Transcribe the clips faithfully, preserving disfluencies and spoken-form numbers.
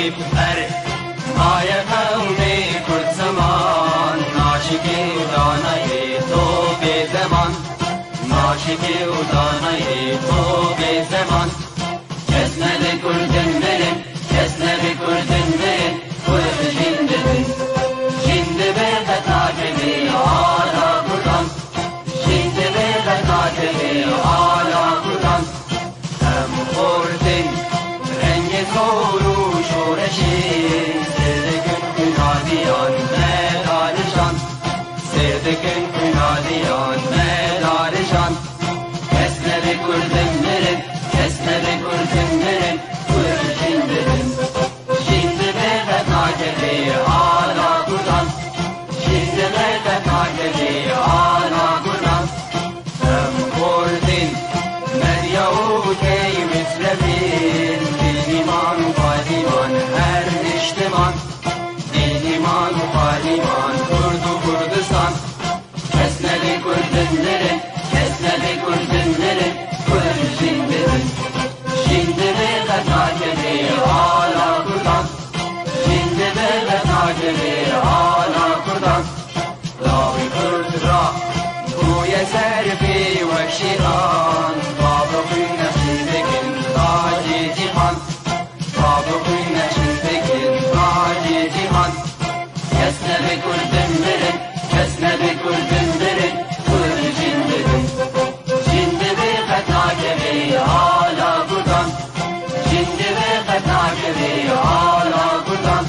Her maye qewmê Kurd ziman, naşikê û danayê to bê zeman, naşikê û danayê to bê zeman. Kes nebe Kurdin mirin, kes nebe Kurdin mirin, Kurd jin dibin. Jin dibe qet nakeve ala Kurdan, jin dibe qet nakeve ala Kurdan. Em xortin rengê zor û şoreşê, sêr dikin xwînaliyan me darijan, sêr dikin xwînaliyan me darijan. Kes nebe Kurdin mirin, kes nebe Kurdin mirin, Kurd jin dibin. Jin dibe qet nakeve ala Kurdan, jin dibe qet nakeve ala Kurdan. Em xortin, medya û tey mislefin, bênîman û paliman her niştiman, bênîman û paliman Kurd û Kurdistan. Kes nebe Kurdin mirin, kes nebe Kurdin mirin, Kurd jin dibin. Jin dibe qet nakeve ala Kurdan, jin dibe qet nakeve ala Kurdan. Lawê Kurd ra bûye ser pê wek şêxan, bavê xwîn nexşîn dikin tacê cîhan, bavê xwîn nexşîn dikin tacê cîhan. Kes nebe Kurdin mirin, kes nebe Kurdin mirin, Kurd jin dibin. Jin dibe qet nakeve ala Kurdan, jin dibe qet nakeve ala Kurdan.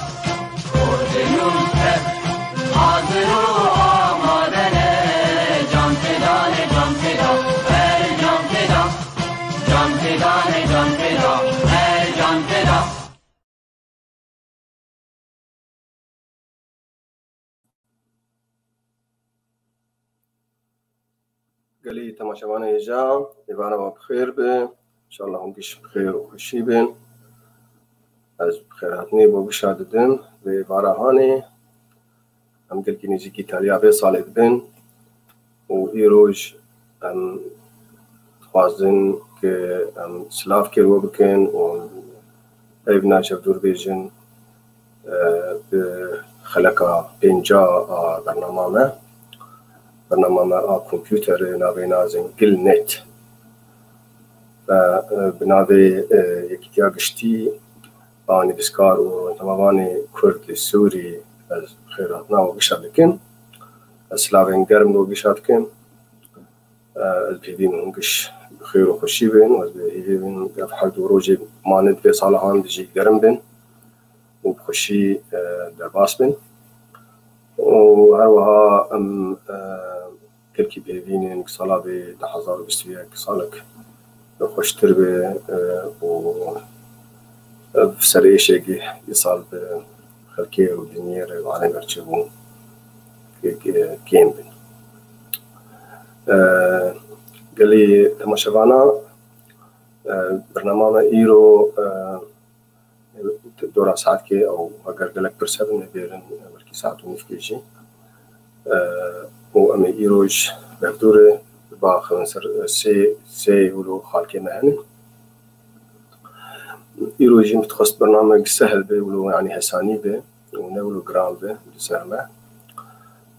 Kurdin û Kurd hazir û amade ne, can feda ne, can feda, her can feda. Can feda ne, can feda, her can feda. Gelî temaşevanê hêja, êvara we bi xêr be. Înşallah hûn giş bi xêr û xweşî bin. Ez bi xêrhatinê bo gişa didim. Vê êvara hanê em gelkî nêzîkî taliya vê salê dibin û îroj em dixwazin ke em silavkê li we bikin û ev navçev dûr bêjin, e, bi xeleka pênca a bernama me, bernama me a kompûterê navê nazin Gilnet. Ve, e, bi navê, e, Yekîtiya Giştî a Nivîskar û Rojnamevanê Kurd li Sûrî ez xêrhatina we gişa dikim. Ez silavên germ li we gişa dikim. E, ez bi hêvî min hûn giş bi xêr û xweşî bin û ez bi hêvî min ev heft û rojê mane di vê sala han de jî germ bin û bi xweşî, e, derbas bin. Û her wiha em, e, gelkî bi hêvî ne, sala vê du hezar û bîst û yek salek xweştir be, e, û ev serêşekî îsal bi xelkê û dinyê re, bi alemê re çêbû, ke, ke, kêm bin. E, gelî temaşevana, e, bernama me îro, e, dora saetkê ew heger gelek pirs hebin, ê bêrin belkî saet û nîvkê jî. E, û em ê îro ji bevdûrê biaxivin ser, e, sê, sê wilo xalkê me hene. Îro jî min dixwest bernameyek sehil be, wilo, yanî hesanî be û ne wilo giran be li ser me.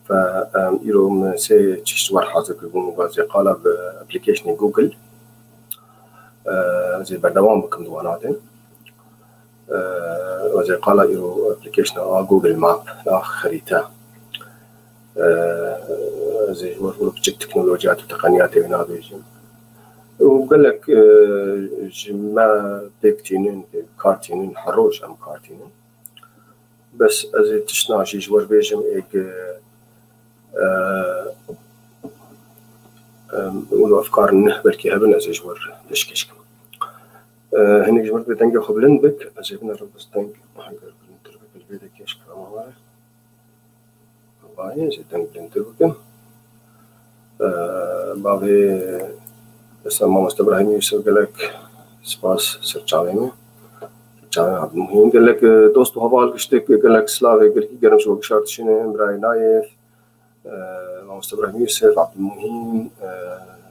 Fe, em, îro min sê çeşt wer hazir kiribûn, ez ê qala bi applicationê Google, e, ez ê berdewam bikim di wana de. E, ez ê qala îro application a Google Map, a xerîte. E, ez ê ji we wilo biçik teknolojiya û teqeniyatê wê nabêjim. Û gelek, e, ji me pêk tînin, pêk kar tînin, her roj em kar tînin. Bes ez ê tiştna jî ji we bêjim, êk, e, em, wilo efkar neh belkî hebin, ez ê ji we pêşkêş kim. E, hinek ji me dengê xwe bilind bik, ez ê binerim bes deng heger bilindtir bik, li vê de kêş kirema were. Vayê, ez ê deng bilindtir bikim. E, bavê, mesela mamoste Brahîm Yusuf gelek spas ser çavê me. Çavê Abdulmuhîn gelek, e, dost û heval giştik, gelek silavê gelkî germ ji we gişa dişîne, birayê Nayef, e, mamoste Brahîm Yusuf, Abdulmuhîn, e,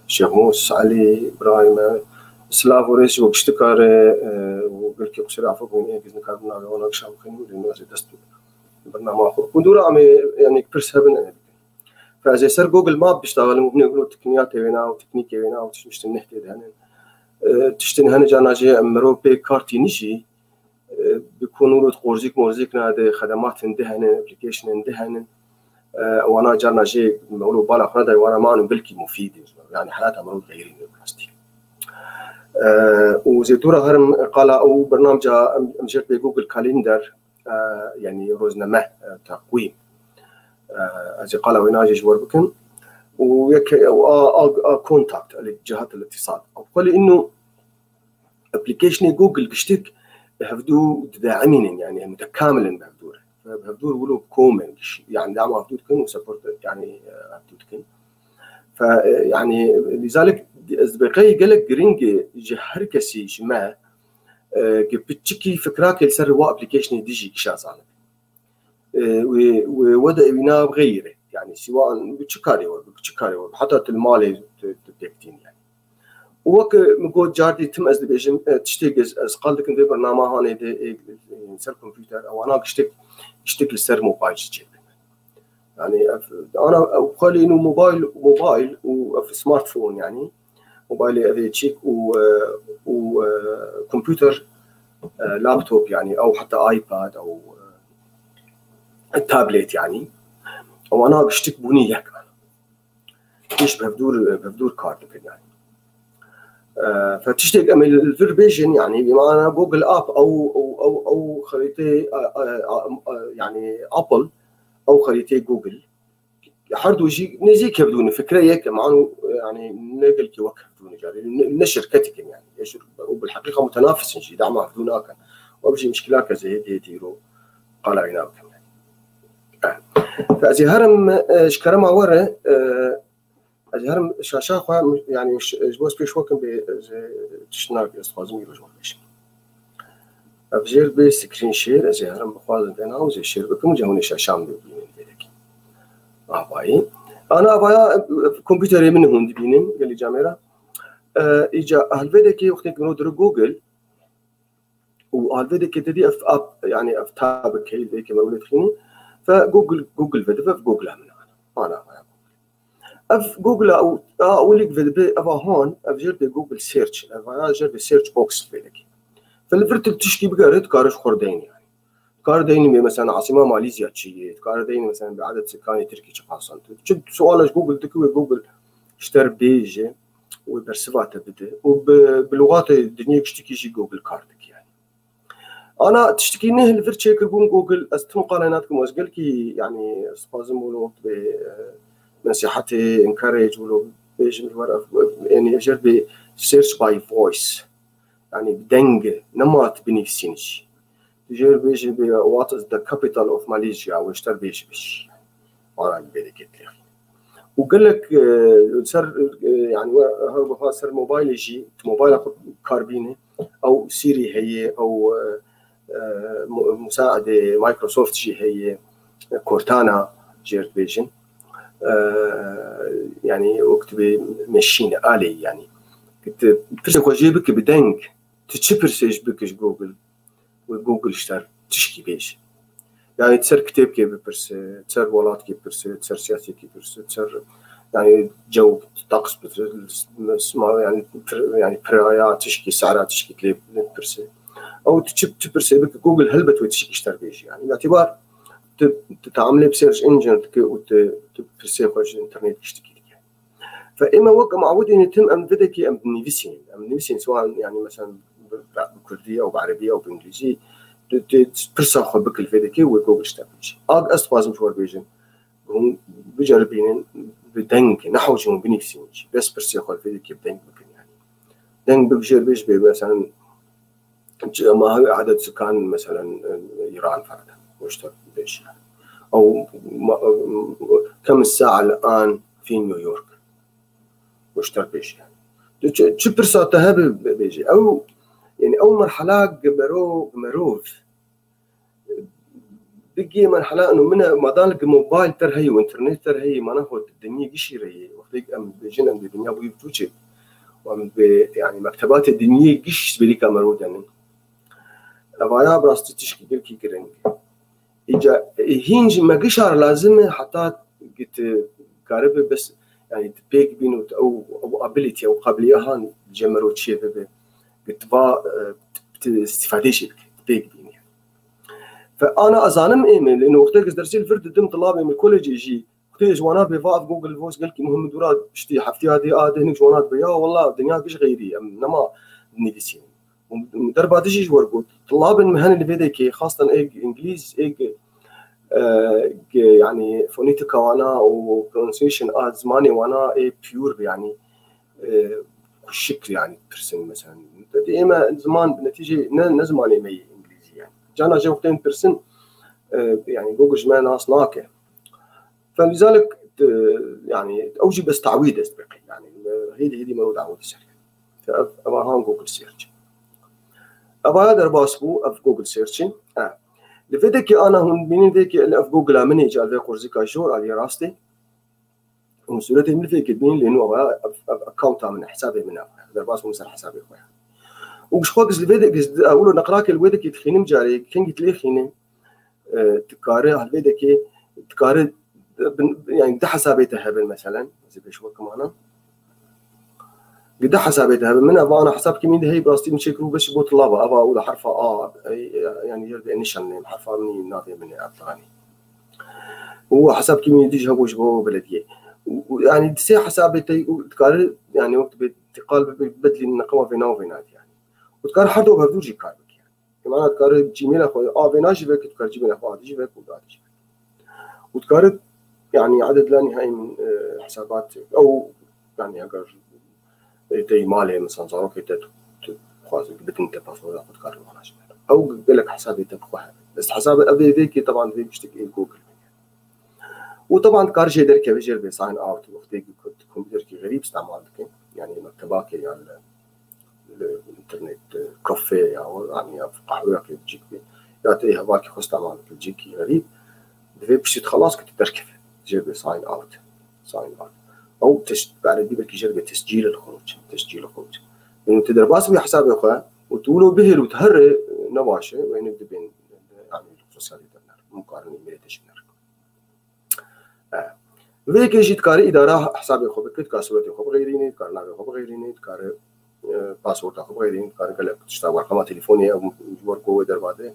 Şêxmûs, Elî, birayê me. Silav û rêz ji we giştika re, e, û belkî qusûrê afû bûn, ê giz nikarbûn navê wana kişa bixwînim, lê ez ê dest bi bernama xwe bikim. Dûra em ê, yanî pirs hebin, em ê bikin. Fe ez ê ser Google Map biştaxelim û binê wilo tikniya tê wêna û tiknîkê wêna û tişt miştin neh tê de henin. E, tiştin hene carna jî em mirov pê kartî nijî, e, bi ku nûro qorzîk morzîk nade, xedematên di hene, applicationên di hene. E, wana carna jî mewlo bala xwe de wana manu belkî mufîd, yani hayata mirov xeyrî ne rastî. E, û zê dûra herim qala ew bernamca em, em jêr pê Google Calendar, e, yani rozname, e, teqwîm. E, ez ê qala wê najê ji we bikim. Û yek, û a, a, a contact, el cihat el ittisal. Ew xwelî inu applicationê Google giştik bi hevdû didaimînin, yani mutekamil in bi hevdû re. Bi hevdû re wilo kom in giş, yani dema hevdû dikin û support, yani, e, hevdû dikin. Fe, e, yani, lîzalik ez dibeqeyî gelek giring e ji her kesî ji me, e, ki piçikî fikrakê li ser wa applicationê dijî gişa zanibe. E, wê, wê wede ewîna bixeyire. Yani, siwa bi çi karê we, bi çi karê we, heta tu li malê tu, tu têkitîn yani. Û wek min got cardî tim ez dibêjim, e, tiştê ez, ez qal dikim vê bernama hanê de, e, e, ser kompûter, ewana giştek, giştek li ser mobayl jî çêbin. Yani, ev, ana, ew xwelî û mobayl, mobayl û ev smartphone yani. Mobaylê ev ê çîk û, e, û, e, kompûter, e, laptop yani, ew heta iPad, ew, e, tablet yani. Ewana giştik bûnî yek. Hiç bevdûr, bevdûr kar dikin yani. E, fe tiştek em ê li vir bêjin yani, bi mana Google App, ew, ew, ew, ew xerîtê, e, e, e, e, yani Apple, ew xerîtê Google. Her du jî nêzîk hevdû ne, fikre yek e, manu, yani, ne gelkî wek hevdû ne carê, ne, ne şirketik in yani. Eşir, û bil heqîqa mutenafis in jî, dema hevdû nakin. Ev jî mişkila ke ez ê hêdî hêdî îro qala wî nabikim yani. Eh. Fe ez ê herim, e, ji kerema we re, e, ez ê herim şaşa xwe, yani, ş-, ji bo ez pêş we kim bê, ez ê tişt nakim, ez dixwazim îro ji we bêjim. Ev jêr bê screen share, ez ê herim bixwazim vê nav, ez ê share bikim û cihûnê şaşan bibînin vêdekî. Avayî. Ana avaya, e, kompûterê min hûn dibînin, gelî camêra. E, îca helvêdekê wextê ku mirov diri Google, û helvêdekê didî ev app, yani ev tab key vê ke mirov lê dixînî. Fe Google, Google vedive, ev Google min ana. Ana avaya. Ev Google a, a ewilîk vedibe, eva hon, ev jêr bê Google Search, ev ya jêr bê search box vêdekê. Fe li vir tu tişkî bigere, tu kare ji xwe re deynî yani. Tu kare deynî bê, mesela, asîma Malîzya çi ye, tu kare deynî, mesela, bi edet sekanê Tirkî çi qasan tu. Çi suala ji Google dike wê Google ji te re bêje, wê bersiva te bide. Û bi, bi lûgatê dinyê giştikî jî Google kar dike yani. Ana tiştekî neh li vir çêkirbûn Google, ez tim qala nadim, ez gelkî, yani, ez dixwazim wilo bê, e, nesîhetê, encourage wilo bêjim ji we, ev, ev, yani, jêr bê search by voice. Yani, bi deng, nema tu binivîsîn jî. Tu jêr bêjî bê, what is the capital of Malaysia? Wê ji te re bêjî bêjî. Ana li vêdekê dilêxî. Û gelek, e, ser, e, yani, we, her wiha ser mobaylê jî, tu mobayla xwe kar bîne, ew Siri heye, ew, e, e, mu-, musaedê Microsoft jî heye, Cortana jêr dibêjin. E, yani, wek tu bê meşîne, aleyî, yani. Tu pirsê xwe jê bike bi deng, tu çi pirsê ji bike ji Google? Wê Google ji te re tişkî bêje. Yani, tu ser kitêbkê bipirse, tu ser welatkê bipirse, tu ser siyasetê bipirse, tu ser, yani, cew, teqs bipirse, sima, yani, pir-, yani, piraya tişkî, sehra tişkî lê bipirse. Ew tu çi, tu pirsê bike, Google helbet wê tişkî ji te re bêje. Yani, îtibar tu, tu teamilê bi search engine dike û tu, tu pirsê xwe ji internet tiştekî dike. Fe ême wek em awidîne tim em vêdekê em dinivîsînin. Em dinivîsînin, siwan, yani, mesela, bi, bi kurdî, ew bi erebî, ew bi îngilîzî. Tu, tu pirsa xwe bike li vêdekê, wê Google ji te bêje. Ak ez dixwazim ji we bêjim. Hûn biceribînin, bi deng, nehew jî hûn binivîsînin jî. Bes pirsê xwe li vêdekê bi deng bikin, yani. Deng bibijêr bêj bê, mesela, Ç-, ma hewî edet sukan, meselen, Îran, ferda. Wê ji te bêje. Ew ma-, كم الساعة الآن في نيويورك؟ Wê ji te bêje. Tu çi, çi pirsa te hebe bêje. Ew, yani ew merhela gi mero-, gi merov. Digê merhela ino min e, madan li gi mobayl ter heye û internet ter heye, mana xwe di dinyê gişî re yê. Wextê em dibêjin em dê dinya bûyî bi tûçe. Û em dê, yani, mektebatê dinyê giş bêrîka merov denin. Evaya bi rastî tişkî gelkî giring. Îca, hîn jî me gişar lazim e heta tu karibe bes, yani tu pêk bîn û tu ew, ew ability, ew qabiliya han cemero çê bibe. Ki tu va, e, tu, tu îstîfadê jî bike, tu pêk bînî. Fe ana ez zanim ê me, li wextê ez dersê li vir didim, tilabê me kolejê jî, wextê ji wana bê va ev Google Voice gelkî muhim e, dûra piştî heftiya dê a dê hinek ji wana dibe, ya wela dinya giş xeyrî, em nema dinivîsînin. Û derbatî jî ji wer got, tilabên me hene li vê dekê, xastan ê îngilîz, ê, e, ge-, yani fonetîka wana û pronunciation a zimanê wana ê pure be, yani, e, kuşik yani pirsin mesela. Te dê ê me ziman bi netîcê ne, ne zimanê me yê îngilîzî yani. Cana jê wextên pirsin, e, yani Google ji me nas nake. Felîzalik, e, yani ew jî bes tawî dest pê qey. Yani, e, hêdî hêdî me û dawî ser. Ev, ev han Google search. Ev aya derbas bû, ev Google search in. E. Li vê dekê ana hûn bînin vê ki ev Google a min ê, ca vê qurzika jor aliyê rastê. Hûn sûretê min vê ki bînin lê nû ev, ev, ev account a min, hesabê min ev. Derbas bûm ser hesabê xwe. Û ji xwe giz li vê de, giz ewilo neqrakê li wê dekê dixînim carê, kengî dilê xînim. E, dikare, hal vê dekê, dikare, bin, yani di hesabê te hebin, meselen, ez ê pêş we kimana. Di hesabê te hebin. Min eva ana hesab kimî de hey, bi rastî min çêkirû, beş bo tilava, eva û da herfa A, ey, yani yer de nişan nêm, herfa min navê min ê Abdulganî. Û hesab kimî dî ji hebû ji bo belediyê. Û, û, yani di sê hesabê te û dikare, yani wek dibê, te qal bibê, bedlî neqema vê nav vê nadî yani. Û dikare her do bi hevdûr jî kar bikî yani. Kemana dikare Gmail xwe, a vê na jî veke, dikare Gmail xwe, a dî jî veke û da dî jî veke. Û dikare, yani, eded la nihayî min, e, hesabat, ew, yani, eger, e, tey malê, mesela, zarokê te tu, tu xwazî bidin te passworda xwe, dikare wana jî veke. Ew gelek hesabê te bi xwe hebe. Bes hesabê ev ê vê ki, teban vê piştek ê Google. Û teban dikare jê derkeve, jêr bê sign out, wextê ki ku tu kompûterkî xerîb îstemal dike, yani mektebakê ya li, li internet, e, kafe ya, yani ya qehweyakê bicîk bê, ya tê hevalkî xwe îstemal dike, cîkî xerîb, divê piştî tu xelas ki tu derkeve, jêr bê sign out, sign out. Ew tes-, bi erebî belkî jêr bê tescîl el xuruc, tescîl el xuruc. Yani tu derbas bî hesabê xwe û tu wilo bihêl û tu here, ne baş e, yani dibên, yani sosyal medya, hûn karin e-mailê te jî binerin. E, vê yekê jî dikare îdara hesabê xwe bike, dikare sûretê xwe bixeyrînê, dikare navê xwe bixeyrînê, dikare, e, passworda xwe bixeyrînê, dikare gelek tişta, reqema telefonê, ew ji wer ku wê derbade.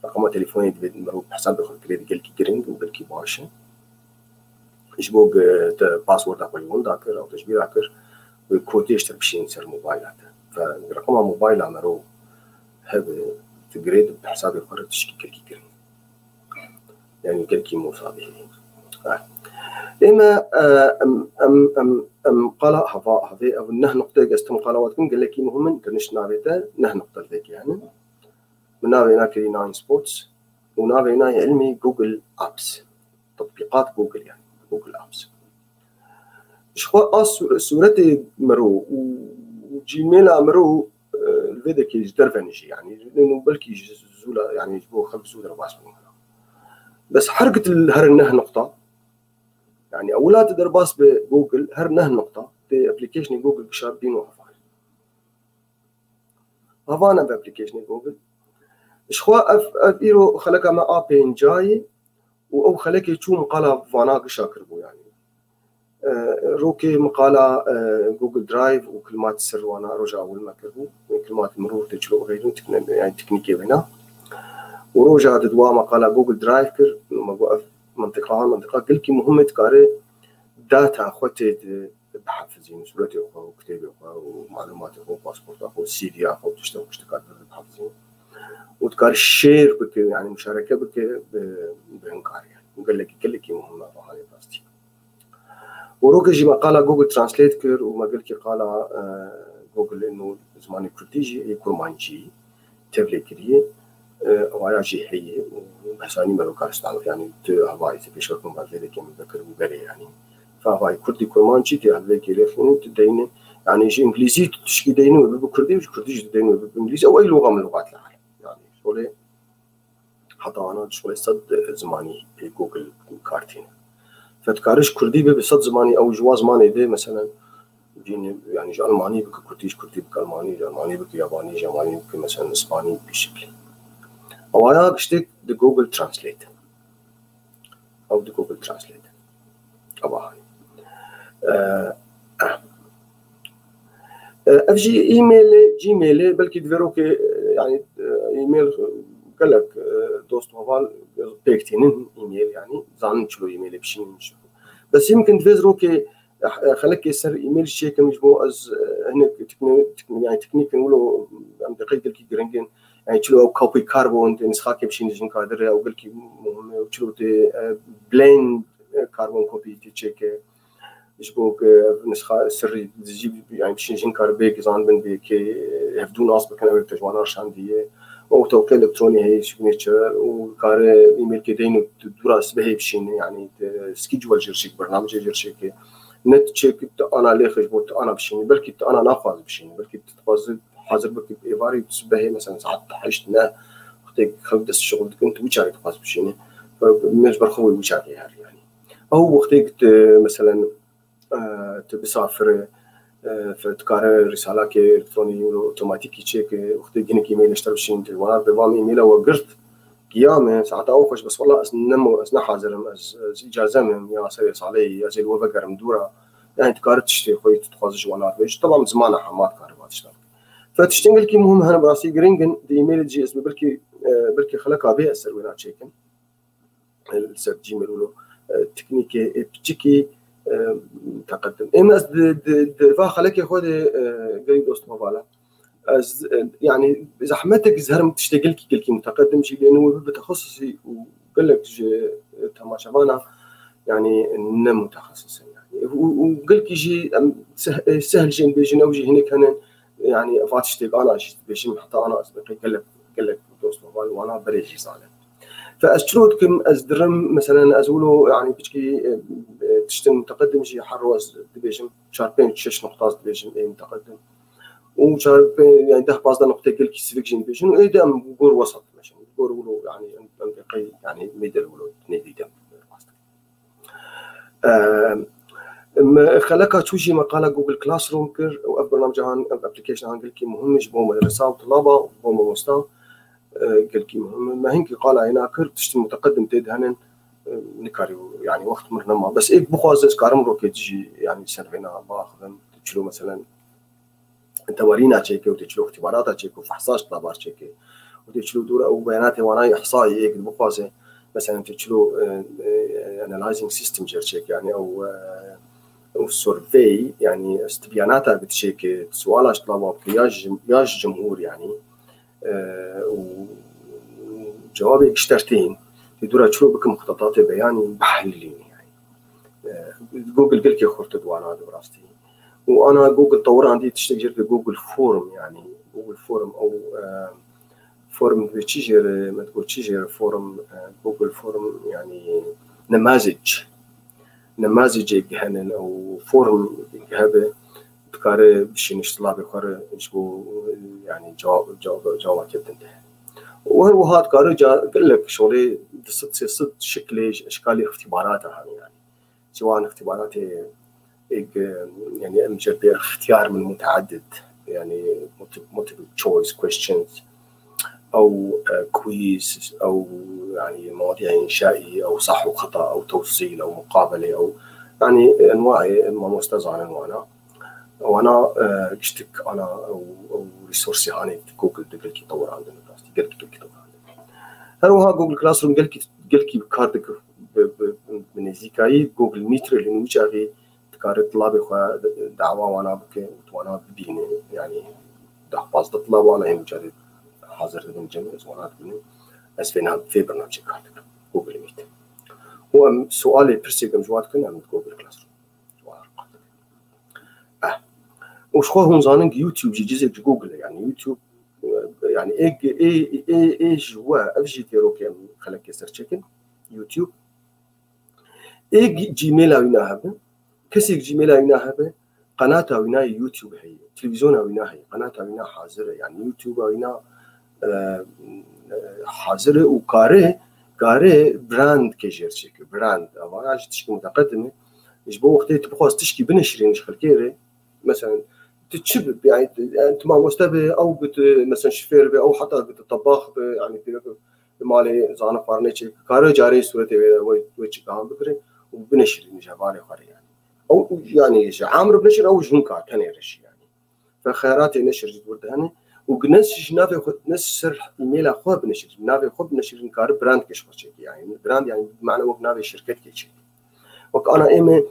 Reqema telefonê divê mirov hesabê xwe bikirê, di gelkî giring û gelkî baş e. Ji bo ge-, te passworda xwe ji winda kir, ew te ji bîra kir, wê kodê ji te bişînin ser mobayla te. Fe, reqema mobayla mirov hebe, tu girê di hesabê xwe re tişkî gelkî giring. Yani gelkî mosa bihêlin. Ê me, e, em, em, em, em qala hava, havê ev neh nuqteyek ez tim qala we dikim, gelekî muhim in, girniş navê te neh nuqte li vê ki hene. Min navê na kirî Nine Sports û navê na yê ilmî Google Apps. Tatbîqat Google yani. Google Apps. Ji xwe a sû-, sûretê miro û, û Gmaila miro, e, li vê dekê ji derve ne jî, yani, nû belkî ji zû la, yani, ji bo xelk zû derbas bûn. Bes her git li her neh nuqta, yani, ewila tu derbas bi Google, her neh nuqta, tê applicationê Google gişa bîn û heval. Hevan ev applicationê Google. Ji xwe ev, ev îro xeleka me a pêncayê û ew xelekê çû min qala vana gişa kiribû yani. E, rokê min qala, e, Google Drive û kilmat sir wana roja ewil me kiribû. Kilmat mirov tê çilo xeyrîn tikne-, yani teknîkê wêna. Û roja di dwa me qala Google Drive kir, me got ev mintiqa, mintiqa gelkî muhim e, dikare data xwe tê di bihefizîn, sûretê xwe û kitêbê xwe û malûmatê xwe û pasporta xwe û C V ya xwe û tişta xwe tişta dikar bihefizîn. Û dikar share bike, yani muşareke bike bi, bi hin karî. Û gelekî, gelekî muhim e, vahanê rastî. Û rokê jî me qala Google Translate kir û me gelkî qala, e, Google êno zimanê kurdî jî ê kurmancî tevlê kiriye. E, awaya jî heye û besanî me ro kar îstemal, yani tu havayî, tu pêşwek min vê dekê min vekir û berê yani. Fa havayî kurdî kurmancî tê hevlê kê lê xînin tu deyne. Yani ji îngilîzî tu tişkî deyne wê bibe kurdî û ji kurdî jî tu deyne wê bibe îngilîzî. Ew ey luxa min luxat li ereb. Yani şolê heta ana şolê sed zimanî pê Google kar tîne. Fe dikare ji kurdî be bi sed zimanî ew ji wa zimanê de, meselen, Cînê, yani ji Almanî bike Kurdî, ji Kurdî bike Almanî, ji Almanî bike Yabanî, ji Yabanî bike mesela Îspanî, bi şeklî. Ew ya giştek di Google Translate. Ew di Google Translate. Ew a. E, e, ev jî e-mailê, Gmailê, belkî di vê rokê, e, yani, e, e-mail gelek, e, dost û heval pêk tînin e-mail, yani, zanin çilo e-mailê bişînin. Bes yimkin di vê rokê, e, e, xelekê ser e-mail çêkim ji bo ez, e, hinek tekni-, tekni-, yani, teknîkin wilo em deqê gelkî giring in. Yani, çilo ew kopî karbon, tê nisxakê bişînin jin kadir, ew gelkî muhim e, û çilo tê, e, plain, e, karbon kopî tê çêke. Ji bo ku ev nisxa sirrî dijî, yani, bişîn jin kar bê gizan bin, bê kê hevdû nas bikin, ew ê te ji wana şandiye. Û tewqê elektronî heye, signature, û kare e-mailkê deyn û tu dûra sibehê bişîne, yani, te schedule jê re çêke, bernamecê jê re çêke. Ne tu çêke tu ana lêxe ji bo tu ana bişîne, belkî tu ana naxwaze bişîne, belkî tu dixwaze hazir bike êvarî sibehê, mesela saet heşt ne, wextê xelk dest şixul dikin, tu wî çaxê dixwaze bişîne. Min ji ber xwe wî çaxê her, yani. Ew wextê ku tu, meselen, e, tu bisafire, e, fe-, tu kare rîsalakê elektronî û otomatîkî çêke, wextê hinek e-mailê ji te re bişîn, tu wana bi van e-maila we girt, giya me, saeta ew xweş, bes wela ez nemo, ez ne hazir im, ez, ez îcaze me, ya serê salê, ez ê li we vegerim dûra. Yani tu kare tiştê xwe yê tu dixwaze ji wana re bêjî. Tebam zimana hema dikare va tişta bike. Fe tiştên gelkî muhim hene, bi rastî giring in, di e-mailê jî ez bi belkî, e, belkî xeleka bê ez ser wê naçêkim. Li ser Gmail û, e, teknîkê, e, piçikî, e, teqedim. Êm ez di, di, di va xelekê xwe de, e, gelî dost hevala. Ez, e, yani zehmetek ez herim tiştê gelkî, gelkî muteqedim jî lê nû bi texesusî û gelek ji, e, temaşevana, yani ne mutexesis in, yani. Û, û gelkî jî em seh-, e, sehl jê bêjin, ew jî hinek hene, yani va tiştê ana jî dibêjim, heta ana ez gelek, gelek dost heval wana berê jî zanin. Fe ez çilo dikim, ez dirim, meselen, ez wilo, yani, piçkî, e, e, tiştin muteqedim jî her roj dibêjim, çar pênc şeş noqta ez dibêjim, ê muteqedim. Û çar pê-, yani, deh pazdeh noqtê gelkî sivik jî dibêjin. Û ê de em gor wesat dimeşin. Gor wilo, yani, em, em qey, yani, middle wilo, nêvî de. Em, xeleka çû jî me qala Google Classroom kir û ev bernamece han, ev application han gelkî muhim e ji bo medresa û tulaba û bo mamosta, e, gelkî muhim e. Me hinkî qala êna kir, tiştin muteqedim tê de henin, e, nikarî, yani wext mir nema. Bes êk bixwaze ez karim rokê jî, yani ser vêna biaxivim. Çilo meselen, temerîna çêke û tê çilo îxtîbarata çêke û fehsa ji tulabar çêke û tê çilo dûra û beyanatê wana îhsayî êk bixwaze, mesela tê çilo, e, e, analyzing system jê re çêke, yani ew, e, ew survey, yani stibyanata bi çêke, suala ji tulaba bike ya ji, ya ji cumhur, yani, e, û cewabê giştertên tê dûra çilo bikim muxtetatê beyanî bihelîne, yani. E, Google gelkê xurt di wana de bi rastî. Û ana Google tewirandî tiştek jê re Google Form, yani Google Form ew, e, form bi çi jê re, me digot çi jê re form, e, Google Form, yani nemazec. Nemazecê gihenin ew form gihebe, dikare bişîne ji tulabê xwe re ji bo, yani cewab, cewab, cewab ketin de. Û her wiha dikare ca gelek şolê du sed sê sed şiklê ji eşkalê îxtîbarata hene, yani. Ji wan îxtîbaratê êk, yani em jê pê ixtiyar min muteedid, yani multi-, multiple choice questions, ew, e, quiz, ew, yani mewadiya înşaî, ew sah û xeta, ew tewsîl, ew muqabele, ew, yani enwaê mamoste zanin wana. Wana, e, giştik ana ew, ew resource hanê Google de gelkî tewirandin, rastî gelkî, gelkî tewirandin. Her wiha Google Classroom gelkî, gelkî bi kar dikir, bi, bi, bi nêzîkayî Google Meet re, lê nû çaxî dikare tulabê xwe dawa wana bike û tu wana bibîne. Yani deh pazdeh tulab wana hemû carê hazir dibin cem, ez wana dibînim. Ez fê nav-, fê bernamecê kar dikim. Google Meet. Û em sualê pirsê em ji wan dikin, em Google Classroom ji wan re qal dikin. Eh. Û ji xwe hûn zanin ki YouTube jî cizek ji Google e. Yani YouTube, e, yani ê, ê, ê, ê ji we, ev jî têrokê em xelekê ser çêkin. YouTube. Ê G-, Gmaila wî nahebe. Kesê Gmaila wî nahebe, qenata wî na yê YouTube heye. Televîzyona wî na heye. Qenata wî na hazir e. Yani YouTube wî na, e, e, hazir e û kare, kare brand ke jêr çêke. Brand. Ava ya jî tişkî muteqedim e. Ji bo wextê tu bixwaz tişkî bineşirînî ji xelkê re, Mesela, tu çi bi, yani, yani, tu mamoste bi, ew bi tu, mesela, şifêr bi, ew heta bi tu tebax bi, yani, pîrek bi malê zana xwarinê çê, kare carê sûretê wê, wê, wê çi kahan bikire û bineşirîne ji hevalê xwe re, yani. Ew, yani, ji amr bineşir, ew ji hûn kar, tenê reşî, yani. Ve xeratê neşir ji wir de hene. Û ne ji navê xwe, ne ji ser e-maila xwe bineşir. Navê xwe bineşir, kare brand keş xwe çêkî, yani. Brand, yani, bi mana wek navê şirket keşî. Wek ana ême,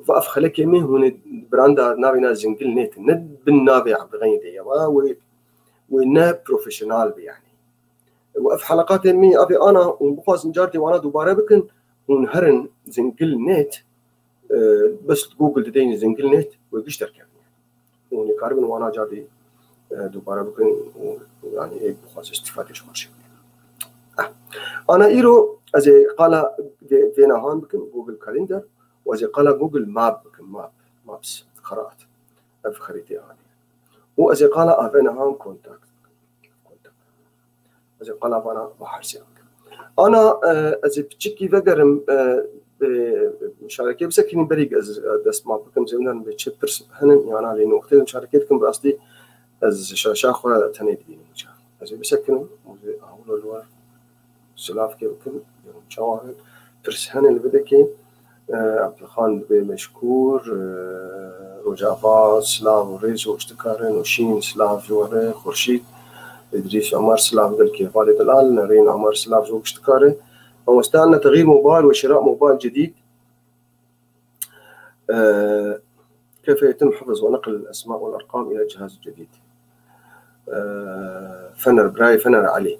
va ev xelekê me, hûn ê branda navê na Zingil Net, ne bin navê Abdulxenî de ye, va wê, wê ne profesyonel be, yani. Û ev heleqatê me, ev ê ana, hûn bixwazin cartê wana dubare bikin, hûn herin Zingil Net, e, bes Google dideyîn Zingil Net, wê giş derkevin. Hûn ê karibin wana cartê, e, dubare bikin û, yani, ê bixwaze îstîfade ji xwe çêke. Eh. Ana îro ez ê qala vê, vêna han bikim Google Calendar û ez ê qala Google Map bikim, Map, Maps, qiraat. Ev xerîtê anî. Û ez ê qala avêna han Contact. Contact. Ez ê qala vana baharsê bikim. Ana, e, ez ê piçikî vegerim, e, bi muşarekê bisekînim berî ez, e, destmal bikim, zêwinan bi çi pirs hene, yana lê noqtê muşarekê dikim, bi rastî ez şaşa xwe tenê dibînim ca. Ez ê bisekinim, ez ê awlo li war silavkê bikim, çawa pirs hene li videkê, e, Abdulxan dibê meşkûr, e, Rojava, silav û rêz ji we giş dikare, Nûşîn, silav ji we re, Xurşîd, Îdrîs Omer, silav gelkê hevalê delal, Nerîn Omer, silav ji we giş dikare. Mamoste, anne texîr mobil ve şira mobil cedîd. E, كيف يتم حفظ ونقل الأسماء والأرقام إلى جهاز جديد؟ E, Fener, birayê Fener Elî.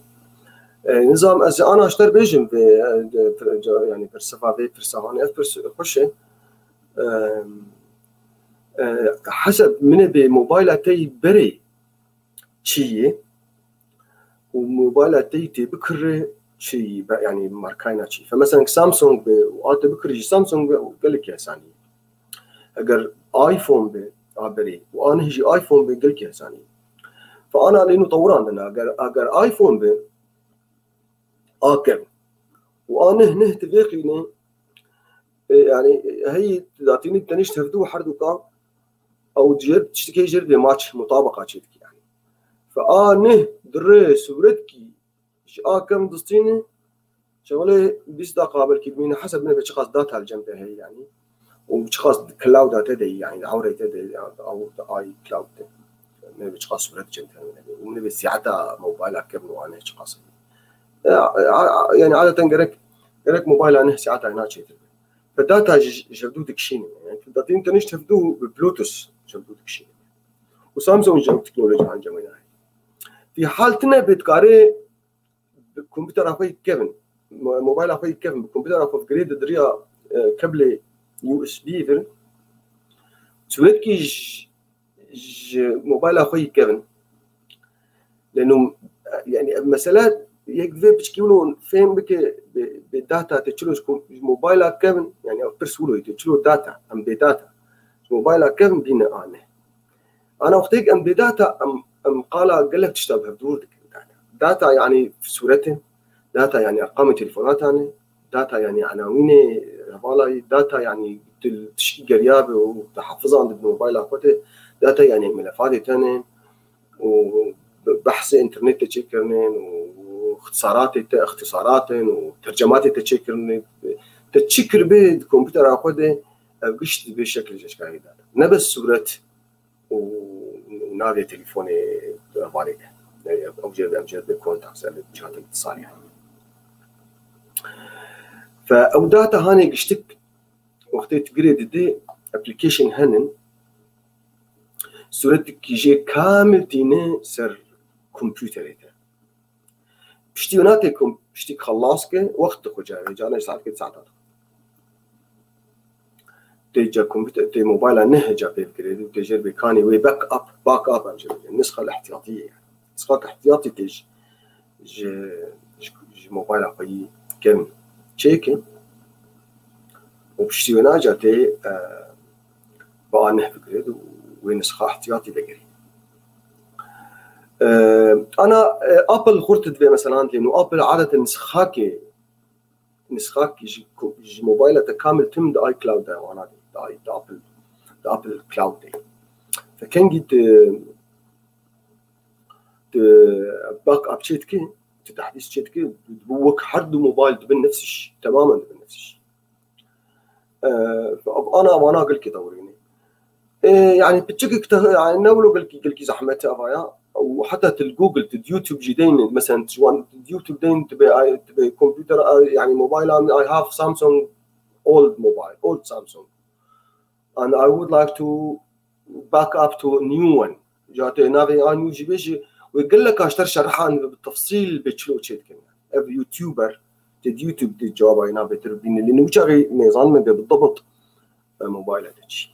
E, nizam ez ana ji te re bêjim vê, e, de, pir-, ca-, yani pirsifa vê pirsa hanê, ev pirs xweş e. E, e, heseb min ê bê mobayla te yî berê çi yê û mobayla te yî tê bikirê çi yî, be-, yani markayna çi. Fe mesela Samsung be û a te bikirê jî Samsung be û gelekî hesanî. Eger iPhone be a berê û a neh jî iPhone be gelekî hesanî. Fe ana lê nû tewirandin, eger, eger iPhone be a kevn. Û a neh neh ti vêqîne, e, yani, heyî datînî tenişt hevdû herduka, ew jêr, tiştekê jêr bê maç, mutabaqa çê dike, yani. Fe a neh dire sûretkî ji a kevn distîne, şewalê bîst daqa belkî bimîne, heseb min be çiqas data li cem te heye, yani. Û çiqas cloud-a te de, yani, ewrê te de, yani, ew iCloud de. Min be çiqas sûret cem te heye. Û min be sîheta mobayla kevn û a neh çiqas. Ya, a, a, yani, adeten gerek, gerek mobayla neh sîheta na çêtir be. Fe data ji, ji hevdû dikişîne. Yani, tu datîn tenişt hevdû bi Bluetooth ji hevdû dikişîne. Û Samsung ji ew teknolojiyan cemê nayê. Fî hal tine bê dikarê bi komputera xwe yî kevin, mo-, mobayla xwe yî kevin, bi komputera xwe girê di diriya, e, keblê U S B vir, sûretkî ji, ji mobayla xwe yî kevin. Lê nû, yani, ev mesele yek divê piçkî wilo fêm bike, bê, bê data te çilo ji kom-, ji mobayla kevin, yani, ev pirs wilo yê te çilo data, em bê data. Ji mobayla kevin bîne ane. Ana wextêk em bê data, em, em qala gelek tişta bi hevdûr dikin. Data, data yani sûret e, data yani erqamê telefonatan e, data yani enawînê hevalayî, data yani tu tişkî geriya be û te hafizan di mobayla xwe de, data yani melefatê te ne û behsê internetê çêkirinin û ixtisaratê te, ixtisaratên û tercematê te çêkirinin. Te çi kiribê di komputera xwe de, ev gişt dibê şekil ji eşkarê data. Ne bes sûret, û navê telefonê hevalê de. Ew jê em jê be kontak ser çatek salî. Fe ew data hanê giştik wextê tu girê didê application henin, sûretikî jê kamil tîne ser kompûterê te. Piştî wina tê ku piştî xelas ke, wext dixwe carê, carê saet ke saeta dixwe. Tê ca kompûter, tê mobayla neh ca pê bikirê, tê jêr bê kanê wê backup, backup em jê bêjin. Nisxa ihtiyatî ye. Nisxa ihtiyatî tê ji, ji, ji, ji mobayla xwe yî kevn çêke. Û piştî wina ca tê, e, ba neh bikirê û wê nisxa ihtiyatî vegerê. E, ana, e, Apple xurt dibe, mesela, lê nû Apple adeten nisxakê, nisxakê ji ko-, ji mobayla te kamil tim di iCloud de wana de, di i-, di Apple, di Apple Cloud de. Fekengî tu, tu backup çê dikî, tu tehdîs çê dikî, wek her du mobil dibin nefs iş, temamen dibin nefs iş. E, ana, ana gelkî dewrînî. E, yani piçikik te, yani ne wilo gelkî, gelkî zehmet e ava ya. Û heta til Google, til YouTube jî deyin, mesela, ti wan YouTube deyin, ti be, ti be computer, yani mobile, I have Samsung old mobile, old Samsung. And I would like to back up to a new one. Ca te navê a new jî bêjî, wê gelek aşter şerhan bi tefsîl bê çilo çê dikin. Ev YouTuber, te YouTube de cevaba ina bêtir bîne. Lê nû çaxê nêzan me bê bi dabit, e, mobile de çi.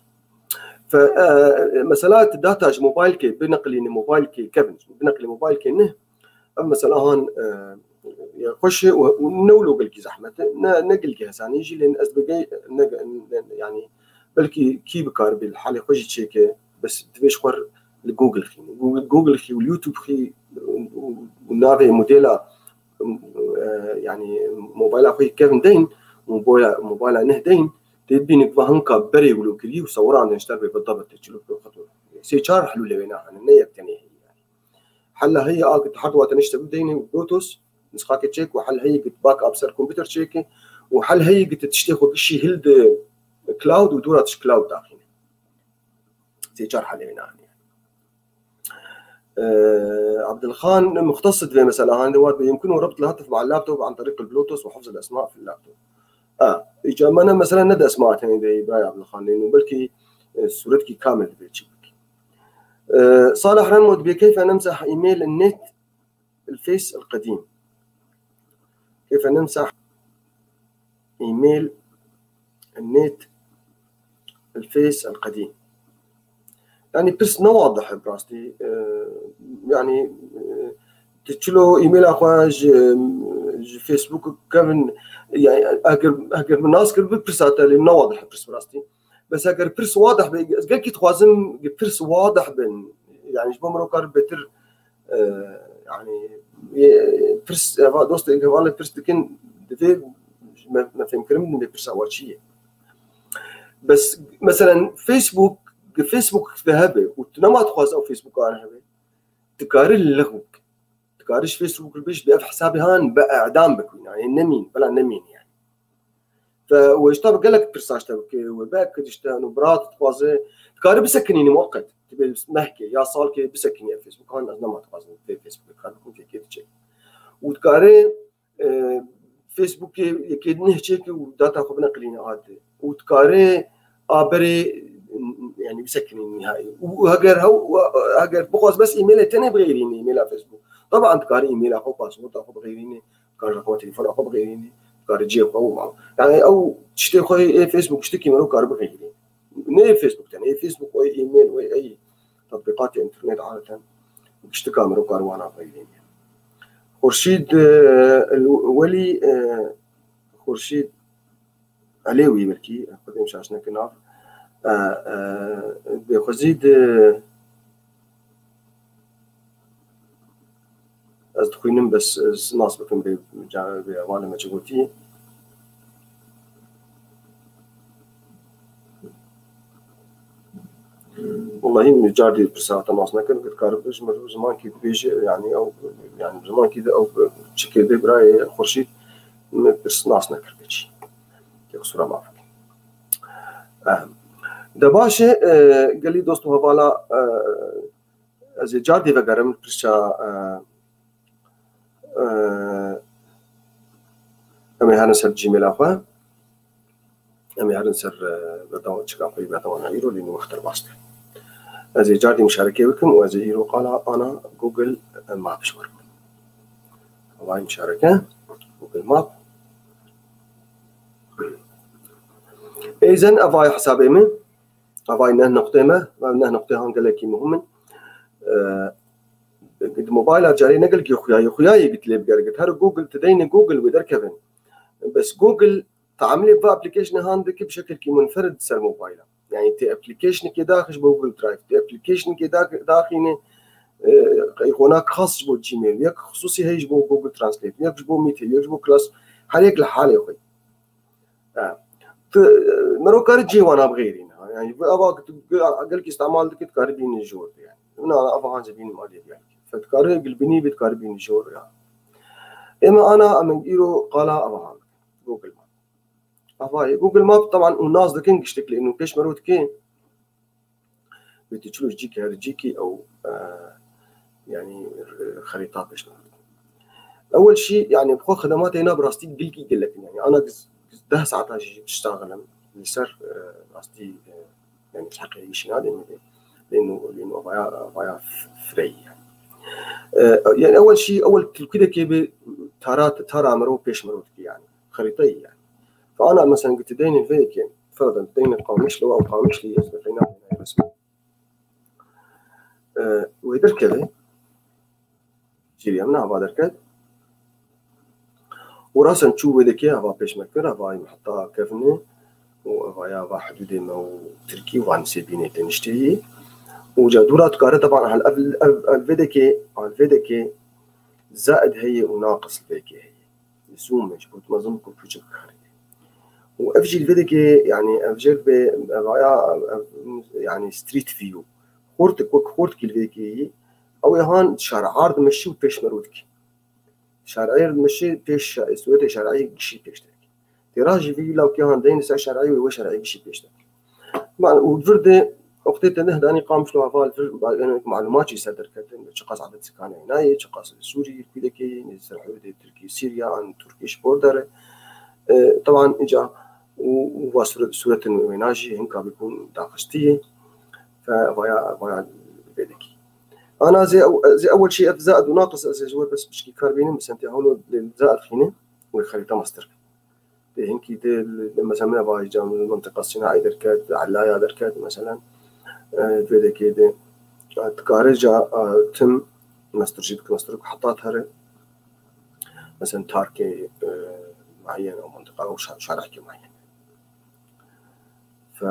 Fe, e, mesela te data ji mobile ke, bineqlîne mobile ke kevin, bineqlî mobile ke ne, ev mesela han, e, ya xweş e û, û ne wilo gelkî zehmet e, ne, ne gelkî hesanî jî, lê ez bigey, ne, ne, yani belkî kî bikar bê li halê xwe jî çêke, bes divê ji xwe li Google xî. Google, Google xî û YouTube xî û, û navê modela, e, yani mobila xwe yê kevin deyin, mobila, mobila neh deyin, tê bîne va hinka berê wilo kirî û sewiran de ji ter bê bi dabet tê çilo xeto. Sê çar helûlê wê nahane, ne yek tenê heye yani. Hela heye a ki her du tane işte bideyne Bluetooth, nisqake çêk û hel heye ki backup ser kompûter çêke û hel heye ki tiştê xwe gişî hilde cloud û dûra tiş cloud daxîne. Sê çar helê wê nahane. Ee, Abdulxan muxtes divê mesela, hani de war be yumkin û ربط الهاتف مع اللابتوب عن طريق البلوتوث وحفظ الأسماء في اللابتوب. A, îca me ne mesela ne de esma tenê de Îbrahîm Abdulxan lê nû belkî, e, sûretkî kamil divê çi bikî. Ee, Salih Remo dibê keyfe nemseh email net الفيس القديم. كيف نمسح إيميل النت الفيس القديم؟ Yani pirs ne wadih e bi rastî. Ee, yani, e, tu çilo emaila xwe ji, ji Facebook kevin, yani eger, eger min nas kir bi pirsa te lê ne wadih e pirs bi rastî. Bes eger pirs wadih be, ez gelkî dixwazim pirs wadih bin. Yani ji bo mirov kar bêtir, e, yani, e, pirs, eva dostê hevalê pirs dikin, divê me, me fêmkirin bidin vê pirsa wa çi ye. Bes, meselen, Facebook, Facebook de hebe û tu nema dixwaze ew Facebook an hebe, dikarî li lixw bike. Dikarî ji Facebook li bêj bi ev hesabê han bi edam bikî. Yani nemîn, bila nemîn yani. Fe we ji te bi gelek pirsa ji te bike, we belk dişte û bira dixwaze, dikarî bisekinînî muqet. Tu bê mehkê ya salkê bisekinî ev Facebook han, ez nema dixwazim vê Facebook kar bikim, vê kê diçe. Û dikarî, e, Facebookê yekê neh çêkî û data xwe bineqilîne a dî. Û dikarî a berê, yani bisekinî nihayî. Û heger hew, heger bixwaz bes emailê tenê bixeyrîne, emaila Facebook. Taban dikarî emaila xwe, passworda xwe bixeyrîne. Kar rakama telefona xwe bixeyrîne, kar cihê xwe û mal. Yani ew tiştê xwe ê Facebook tiştekî mero kar bixeyrîne. Ne ê Facebook tenê, ê Facebook, ê email, ê, ey tatbîqatê internet adeten tiştika mero kar wana bixeyrîne. Xurşîd, e, el-, Welî, e, Xurşîd Elêwî belkî, xwedê min şaş neke nav. E, e, bêxwezî di, ez dixwînim, bes ez nas bikim bê, ca-, bê hevalê me çi gotî. Wellahî min car dî pirsa te nas nekir, dikare bi ji min zimankî dibêje, yani ew, yani zimankî de ew çi kê bê birayê Xurşîd min pirs nas nekir keçî. Tê qisûra maf bike. Ehm. De baş e, e, gelî dost û hevala, e, ez ê car dî vegerim pirsa, e, e, em ê herin ser Gmaila xwe. Em ê herin ser, e, berdawa-, çika xwe yî berdawana îro lê nû wext derbas be. Ez ê car dî muşarekê bikim û ez ê îro qala ana Google Map ji we re bikim. Havayî muşareke, Google Map. Êzen evayê hesabê min, evayî neh noqtê me, ev neh noqtê han gelekî muhim in. E, di mobayla carê ne gelekî xuyayê, xuyayê git lê bigere git. Her Google, tu deyne Google wê derkevin. Bes Google Teamilê bi applicationê han dike bi şekilkî munferid ser mobayla. Yani tê applicationekê daxî ji bo Google Drive, tê applicationekê da-, daxîne, e, qonak xas ji bo Gmail, yek xisûsî heye ji bo Google Translate, yek ji bo Meet heye, yek ji bo Class, her yek li halê xwe. Ha. Tu, e, mero kare cihê wana bixêrîne. Yani, bu ava gelkî îstemal dike, dikarî bînî jor yani. Min ana ava hanca bînim aliyê gelkî. Fe dikarî gilbînî bî, dikarî bînî jor ya. Ême ana em îro qala ava han. Google Map. Ava ye. Google Map, teban, û nas dikin giştik lê û pêş mero dike. Wê tu çilo cîk her cîkî ew, e, yani, e, xerîta pêş me. Ewel şî, yani, bi xwe xedematê na bi rastî gilkî gelek in. Yani, ana giz, giz deh saeta jî tişta xelim li ser, e, rastî, e, yani, heqê wî şî nadê min. Lê nû, lê nû vaya, vaya f-, fireyî, yani. E, yani, ewel şî, ewel tilkî de kê bi tara, tara mero pêş mero dike, yani. Xerîteyî, yani. Fe ana, mesela, gitî deynê vê yekê, feradan deynê Qamişlo, ew Qamişlî, ez feyna resmi. E, wê derkeve, cîriya min ava derket. Û rasen çû wê dekê ava pêş me kir, ava heta kevnê û ava ya va hidûdê me û Tirkî û van sê bînê teniştê yî. Û ca dûra dikare teban hal ev, ev, ev vê dekê, hal vê dekê zaid heye û naqis vê dekê heye. Zoom e, ji bo tu mezin ku piçik karî. Û ev jî li vê dekê, yani, ev jêr bê, ev aya, ev, yani, street view. Xortik, wek xortikî li vê dekê yî, ew ê han şar'a dimeşî û pêş mero dikî. Şar'ê dimeşî pêş şa-, sûretê şar'ê gişî pêş derkî. Têra jî vî lawkê han deyne ser şar'ê wê, wê şar'ê gişî pêş derkî. Man û vir de, wextê te neh danî Qamişlo ava li vir, ba-, yani, malumat jî ser derketin, çiqas edet sikanê nayê, çiqas Sûrî, kûdekê, nê ser hewdê Tirkî, Sîriya, an Turkish border. E, teban, îca û, û va sûret, sûretin wêna jî hinka bikûn daxistiyê. Fe vaya, vaya vê dekî. Ana zê ew-, zê ewel şî ev zaid û naqis ez ê ji we bes piçkî kar bînim, bi sentê hewlo lê zaid xîne, wê xerîta mestir. Tê hinkî tê, mesela, min ava îca mintiqa Sînaî derket, Elaya derket, mesela, e, vê dekê de, e, dikare ca, e, tim mestir jî dike, mestir ku heta here, mesela, tarkê, e, muayyen û mintiqa û şa-, şarekê muayyen. Fe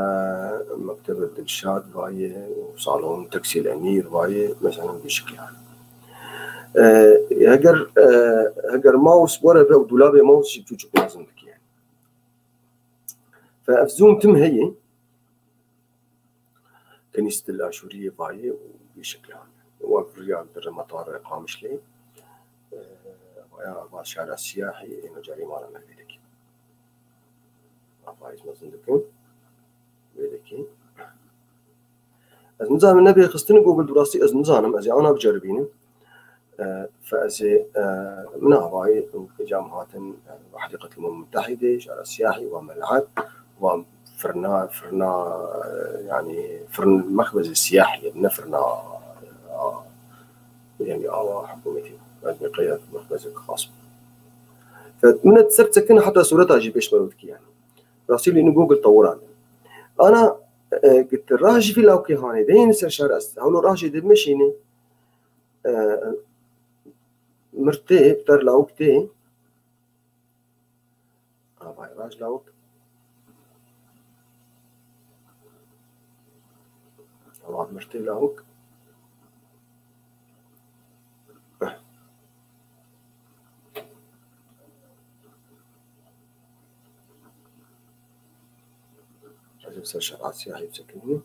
mektebe Dilşad vayê û salon Teksîl Emîr vayê, mesela, bi şekil yani. E, heger, e, heger mouse were be û dûlabê mouse jî çûçik mezin dike yani. Fe ev zoom tim heye. Kenîstil Aşûriyê vayê û bi şekil yani. Wek viriya dir metarê Qamişlê. E, vaya va şara siyahî, êno carî mala me vê dekî. Ava ez mezin dikim. Vê dekî. Ez nizanim, nebê xistin Google, bi rastî ez nizanim, ez ê ana biceribînim. E, fe ez ê, e, min avayî, cam hatin, e, Hediqet Umem Mutehîdê, şara siyahî, wa mel'et, wa firna, firna, e, yani, firn mexbezê siyahî, ne firna, e, yani, awa hikûmetî. Ez ê qeya mexbezek xas. Fe min ser çekin heta sureta jî pêş me dikî yani. Rastî lê inu Google tewira ne. Ana, e, git rah jî vî lawkê hanê. De yeni ser şar est. Hewlo rah jî de meşîne. E, mir tê, ter lawk tê. Avay raj lawk. Awa mir tê lawk. Ez ê ser şer Asya heyf çekinî.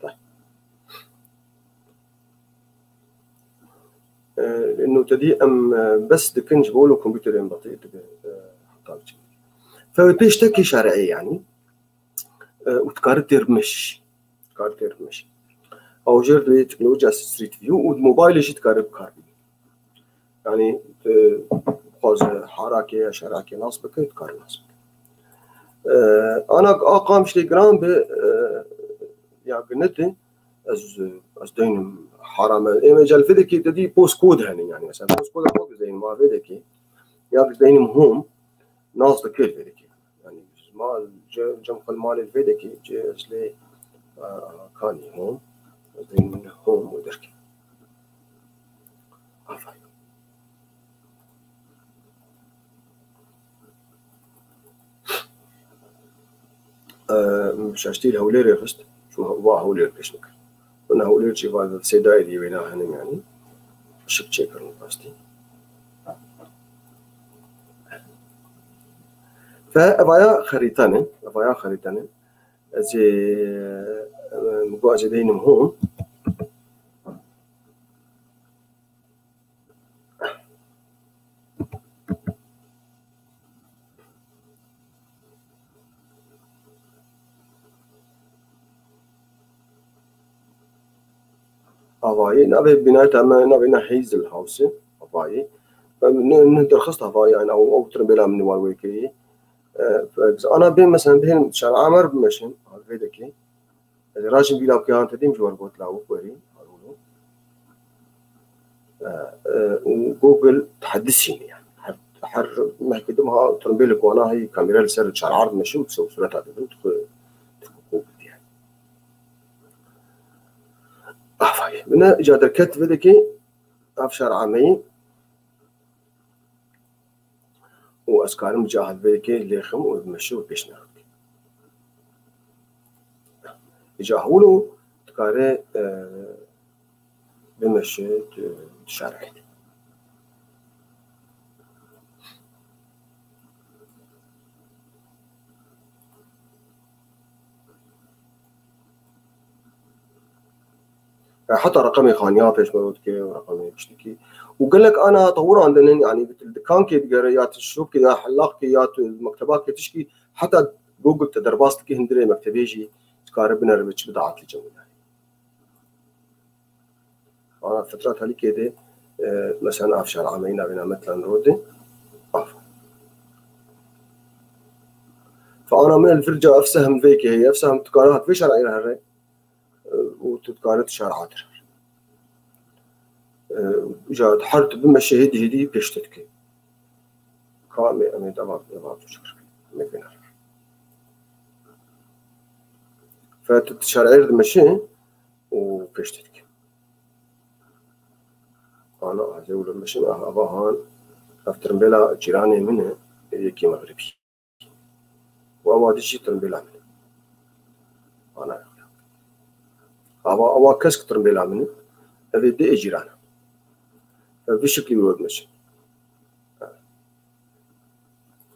Teh. E, notedî em, e, bes dikin ji bo lo kompûterên batî dibe, e, heta biçin. Fe wê pêş tekê şer'ê yanî. E, û dikare têr bimeşî. Dikare têr bimeşî. Ew jêr divê teknolojiya Street View û di mobaylê jî dikare bi kar bîne. Yanî, e, xwaze harakê ya şerakê nas bike, dikare nas bike. E, ana a Qamişlê giran bi, e, ya ginete, ez, ez deynim harame. Ê me celfedekê te dî postcode hene, yanî, mesela, postcode xwe dizeynim, ma vê dekê. Ya dizeynim home, nas dike vê dekê. Yani, ma ce-, cem xwe li malê vê dekê, ce ez lê, a, kanî hom, ez dê min hom û derkê. Aferin. E, şaştî li Hewlêrê xist, çû wa Hewlêr pêş bikir. Wina Hewlêr jî va sê daîrî wêna henin yani. Işik çêkirin rastî. Fe evaya xerîtane, evaya xerîtane. Ez ê, e, min got ez ê deynim hûn. Avayî, navê bînayeta me, navê ne Hazel House e, avayî. Em ne, ne derxist avayî, yani, ew, ew tirimbêla min war wê kirî. E, ana bê, mesela, bihên şara Amer bimeşin, al vê dekê. Ez ê rajin vî lawkê han te dîm ji wer got lawik werî, al wilo. E, e, û Google tehedisî ne, yani. Her, her mehkê dim ha tirimbêlek wana heyî kamera li ser çar erd meşe û dise û sureta dide û dixwe, dixwe Google diye. Avayî. Bine îca derket vê dekê av şar ameyî û ez karim îca helveyekê lêxim û bimeşe û pêş nexim. Îca hewlo dikare, e, bimeşe, tu, tu şerê de. E, heta reqemê xaniya pêşmerû dike û reqemê tiştekî. Û gelek ana tewiran dinin, yani, tu li dikankê digere, ya tu şopkê, ya hellaqkê, ya tu mektebakê tişkî, heta Google te derbas dike hundirê mektebê jî dikare bineribe çi bide etlî cem wî. Ana fitra talîkê de, e, mesela av şar ameyî navê nametlan rode. Av. Fe ana min el virca ev sehm vê ke heye, ev sehm dikare hat vê şer'ê re here, e, û tu dikare tu şer'a dir. E, îca her tu bimeşe hêdî hêdî pêş te dike. Ka em ê, em ê deva, deva tu şer. Em ê vê nere. Fe tu şer'ê re dimeşe û pêş te dike. Ana, ez ê wilo meşin, ah, ava han, ev tirimbêla cîranê min e, yekî mexribî. Û ava dî jî tirimbêla min e. Ana, ava, ava kesk tirimbêla min e, ev ê dê cîran e. Ev vî şeklî wilo dimeşin.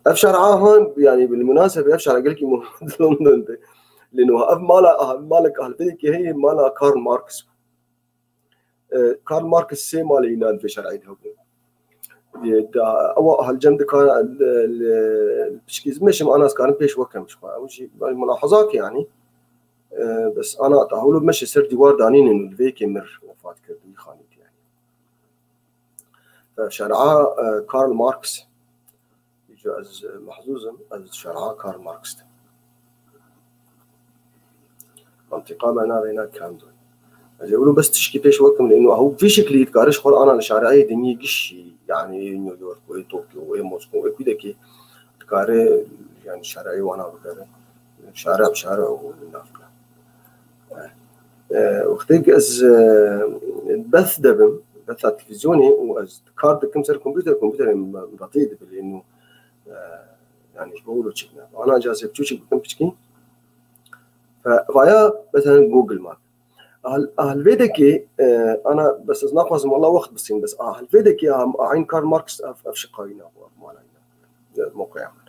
Ev şer'a han, yani, bil munasebe, ev şer'a gelkî mu-, London de. Lê niha ev mala, ev malek ahlveyekê heye, mala Karl Marx. E, Karl Marx sê malê înan vê şer'ê de hebûn. E, da, ewa hal cem dika, li, li, pişkî zimê şim ana ez karim pêş wekem ji xwe. Ew jî, yani, mulahazak yani. E, bes ana tahûlo meşe ser dîwar danînin û li vê yekê mir wefat kir, wî xanî yani. Şer'a, e, Karl Marx. Îca ez, e, mehzûz im, ez şer'a Karl Marx de. Mentiqa me navê ne Kando. Ez ê wilo bes tişkî pêş wekim, lê ino ew vî şeklî dikare ji xwe ana li şareyê dinyê gişî, yani New York, wê Tokyo, wê Moskwa, wê kûdekê dikare, yani şareyê wana bikare. Şare bi şare û navkira. E, wextê ku ez, e, beth debim, betha televîzyonê û ez kar dikim ser kompûter, kompûterê min betê dibe lê nû, e, yani ji bo wilo çêk ne. Ana ca zêb çûçik bikim piçkî. Fe, vaya mesela Google Map. Ahal, ahal vê dekê, e, ana bes ez naxwazim wala wext bisîn, bes ahal vê dekê a, a, eyn Karl Marx ev, ev şiqayî nabû, ev malayî nabû. E, moqeya min.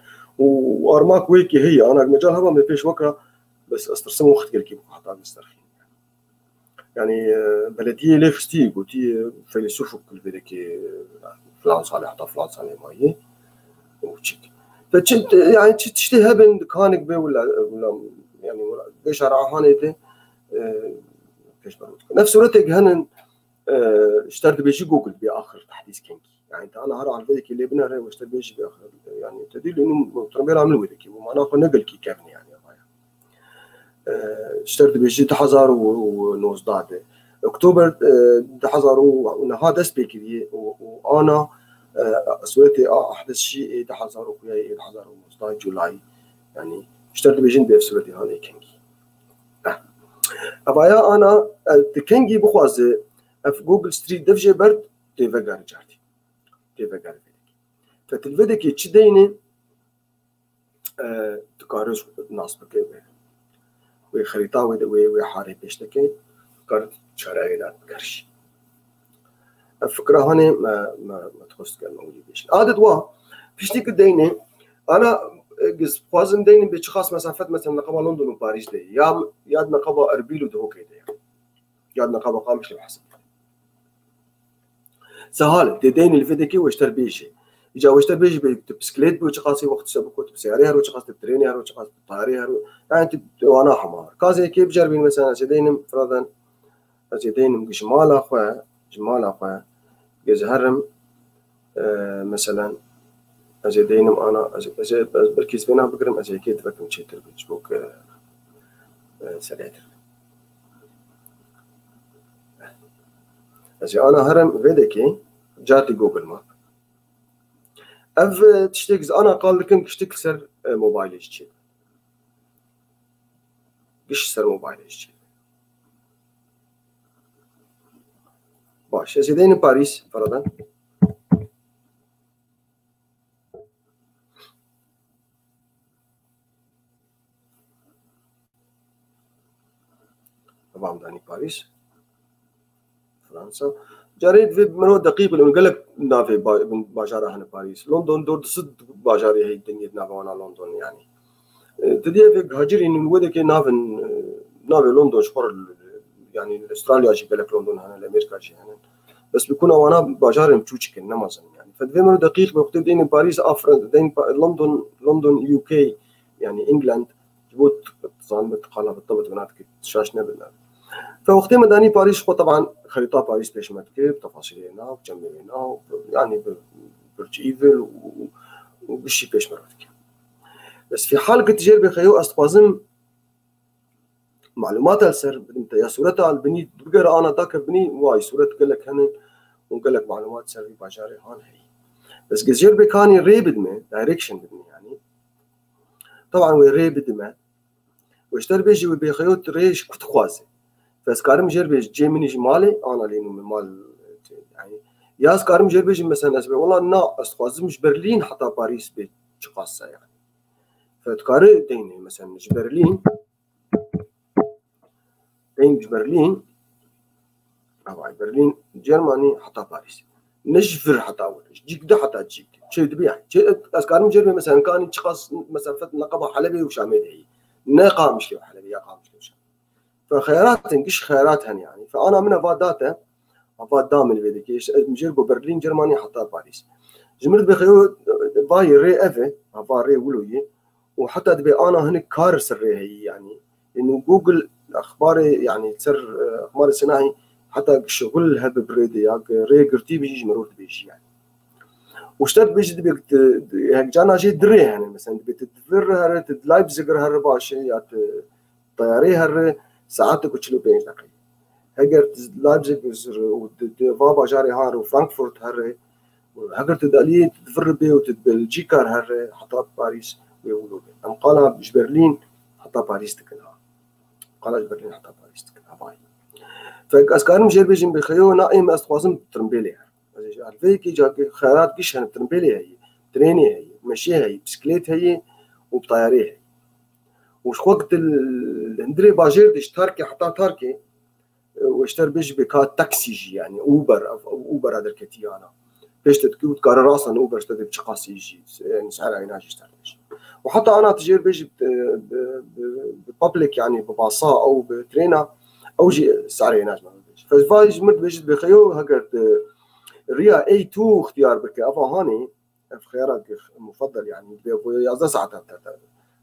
Û armak wê kê heye, ana mecal heba me pêş wekra, bes ez tirsim wext gelkî bixwe heta bisterxîn. Yani, e, belediyê lê xistî, gotî, e, feylesûfek li vê dekê, e, filan salê, heta filan salê mayî. Û çik. Te çi, te, yani, çi tiştê hebin, dikanek bê wila, wila, yani, wila, vê şara Ahanê de, e, pêşberû dikin. Ev sûretek henin, e, ji ter dibêjî Google bê axir tehdîs kengî. Yani, te ana her alveyekê lê binere, û ji ter bêjî bê axir. Yani, te dî lê nû tirimbêla min wê dikê. Û mana xwe ne gelkî kevnî, yani, vaya. E, ji ter dibêjî du hezar û nozdeh de. Oktober, e, du hezar û neha dest pê kiriye û, û ana, e, sûretê a ehdis jî ê du hezar û xuya ê du hezar û nozdeh July. Yani, ji ter dibêjin bê ev sûretê hanê kengî. Eh. Evaya ana, e, ti kengî bixwaze, ev Google Street dev jê berd, tê veger cardî. Tê veger vê dekê. Te til vê dekê çi deyne, e, tu kare nas bike wê. Wê xerîta wê de, wê, wê harê pêş dike, kare çareyê de kerşî. Ev fikra hanê me, me, me dixwest ke me wî bêjin. Adet wa, piştî ku deyne, ana Giz xwazim deynim bê çiqas mesafet, mesela neqaba London û Parîs de ya, ya neqaba Erbîl û Duhokê de ya, ya neqaba Qamişlo hesab. Sehal, tê deynin li vê dekê weşter bêjê. Îca weşter bêjî bê tu bisiklet bû çiqasî wext se biko, tu bi seyarê hero çiqas, tu bi trênê hero çiqas, tu bi tayarê hero. Yani tu, tu wana hema. Kazê kê bicerbîn mesela, ez ê deynim firadan, ez ê deynim ji mala xwe, ji mala xwe, ez herim, e, meselen, ez ê deynim ana, ez, ez, ez belkî ez vêna bigirim, ez ê kê divekim çêtir bê, ji bo ku, e, serêtir. Ez ê ana herim vê dekê, cartî Google Map. Ev, e, tiştek ez ana qal dikim, tiştek li ser, e, mobilê jî çê. Giş ser mobilê jî çê. Baş, ez ê deynim Parîs, feradan. Ev am danî Parîs, Fransa. Carê divê mirov deqîq bile, gelek navê ba-, bajara hene Parîs. London dor du sed bajarê heye dinyê di nava wana London yani. E, tu diyê vê hacirî nûn wedekê navin, e, navê London ji xwe re, yani li Australya jî gelek London hene, li Amerîka jî hene. Bes bi kuna wana bajarên çûçik in, ne mezin yani. Fe divê mirov deqîq be, wextê deynin Parîs, a Fran-, deynin Pa-, London, London, U K, yani England, ji bo t-, zanibin tu qala bi tibit bina dikî, şaş nebin. Fe wextê me danî Parîs, xwe teban xerîta Parîs pêş me dikir, bi tefasîlê wê nav, cemê wê nav, yani bi Burj Eiffel û, û, û gişî pêş me re dikir. Bes fî hal ki tu jêr bê xeyo, ez dixwazim malûmata li ser bidim te, ya sûreta li binî bigere ana dake binî, way sûret gelek hene û gelek malûmat ser vî bajarê han heye. Bes gez jêr bê kanî rê bidime, direction bidime yani. Teban wê rê bidime. Û ji te re bêjî wê bêxeyo tu rê ji ku dixwaze. Ez karim jêr bê cê min jî malê, ana lê nû min mal, yani, ya ez karim jêr bêjim, mesela ez bê, wela na, ez dixwazim ji Berlîn heta Parîs bê çiqas e yani. Fe tu kari deynê, mesela ji Berlîn, deyn ji Berlîn, Avay Berlîn, Cermanî heta Parîs. Ne ji vir heta wir, ji cîk di heta cîk. Çê dibe yani. Çê, ez karim cêr bê, mesela, kanî çiqas mesafet neqeba Helebê û Şamê de yî. Ne Qamişlê û Helebê ya Qamişlê û Şamê. Fe xeyaratên, giş xeyarat hene yani. Fe ana min eva date, eva da min vê dikê. İşte ez mijêr bo Berlîn, Cermanî heta Parîs. Ji mir dibe xeyo, vayê rê ev e, eva rê wilo yê. Û heta dibe ana hinek kar ser rê heyî yani. Ên Google exbarê, yani ser, e, exbarê sinahî heta şixul hebe bi rê de ya, rê girtî bijî ji mirov dibêjî yani. Û ji te dibêjî dibe, hek cana jê di rê hene, mesela dibe tu di vir here, tu di Leipzig re here baş e, ya tu teyarê here, saetek û çil û pênc deqe. Heger tu Leipzig û di, di va bajarê har û Frankfurt here, û heger tu di aliyê tu di vir bê û tu di Belcîka re here, heta Parîs wê wilo be. Em qala ji Berlîn heta Parîs dikin ha. Qala ji Berlîn heta Parîs dikin. Havayî. Fek ez karim jêr bêjim bi xeyo, na êm ez dixwazim tirimbêlê her. Ez ê ji alveyekê cakê xerat giş hene, tirimbêlê heye, trênê heye, meşê heye, bisiklet heye û bi tayarê heye. Û ji xwe tu li hundirê bajêr de ji Tarkê heta Tarkê, e, û ji te re bêjî bê ka taksî jî, yani Uber, ev, ev Uber a derketî ana. Pêş te dikî û dikare rastan Uber ji te dê bi çiqasî jî, yani sehra êna jî ji te re bêjî. Û heta ana tu jêr bêjî, e, bi, bi, bi public, yani bi basa ew bi trêna, ew jî sehra êna ji me re bêjî. Fezvayî ji mir dibêjî dibê xeyo, heger tu riya A two ixtiyar bike, eva hanê, ev xiyara ki mufeddel, yani, dibê bo yazdeh saeta te, te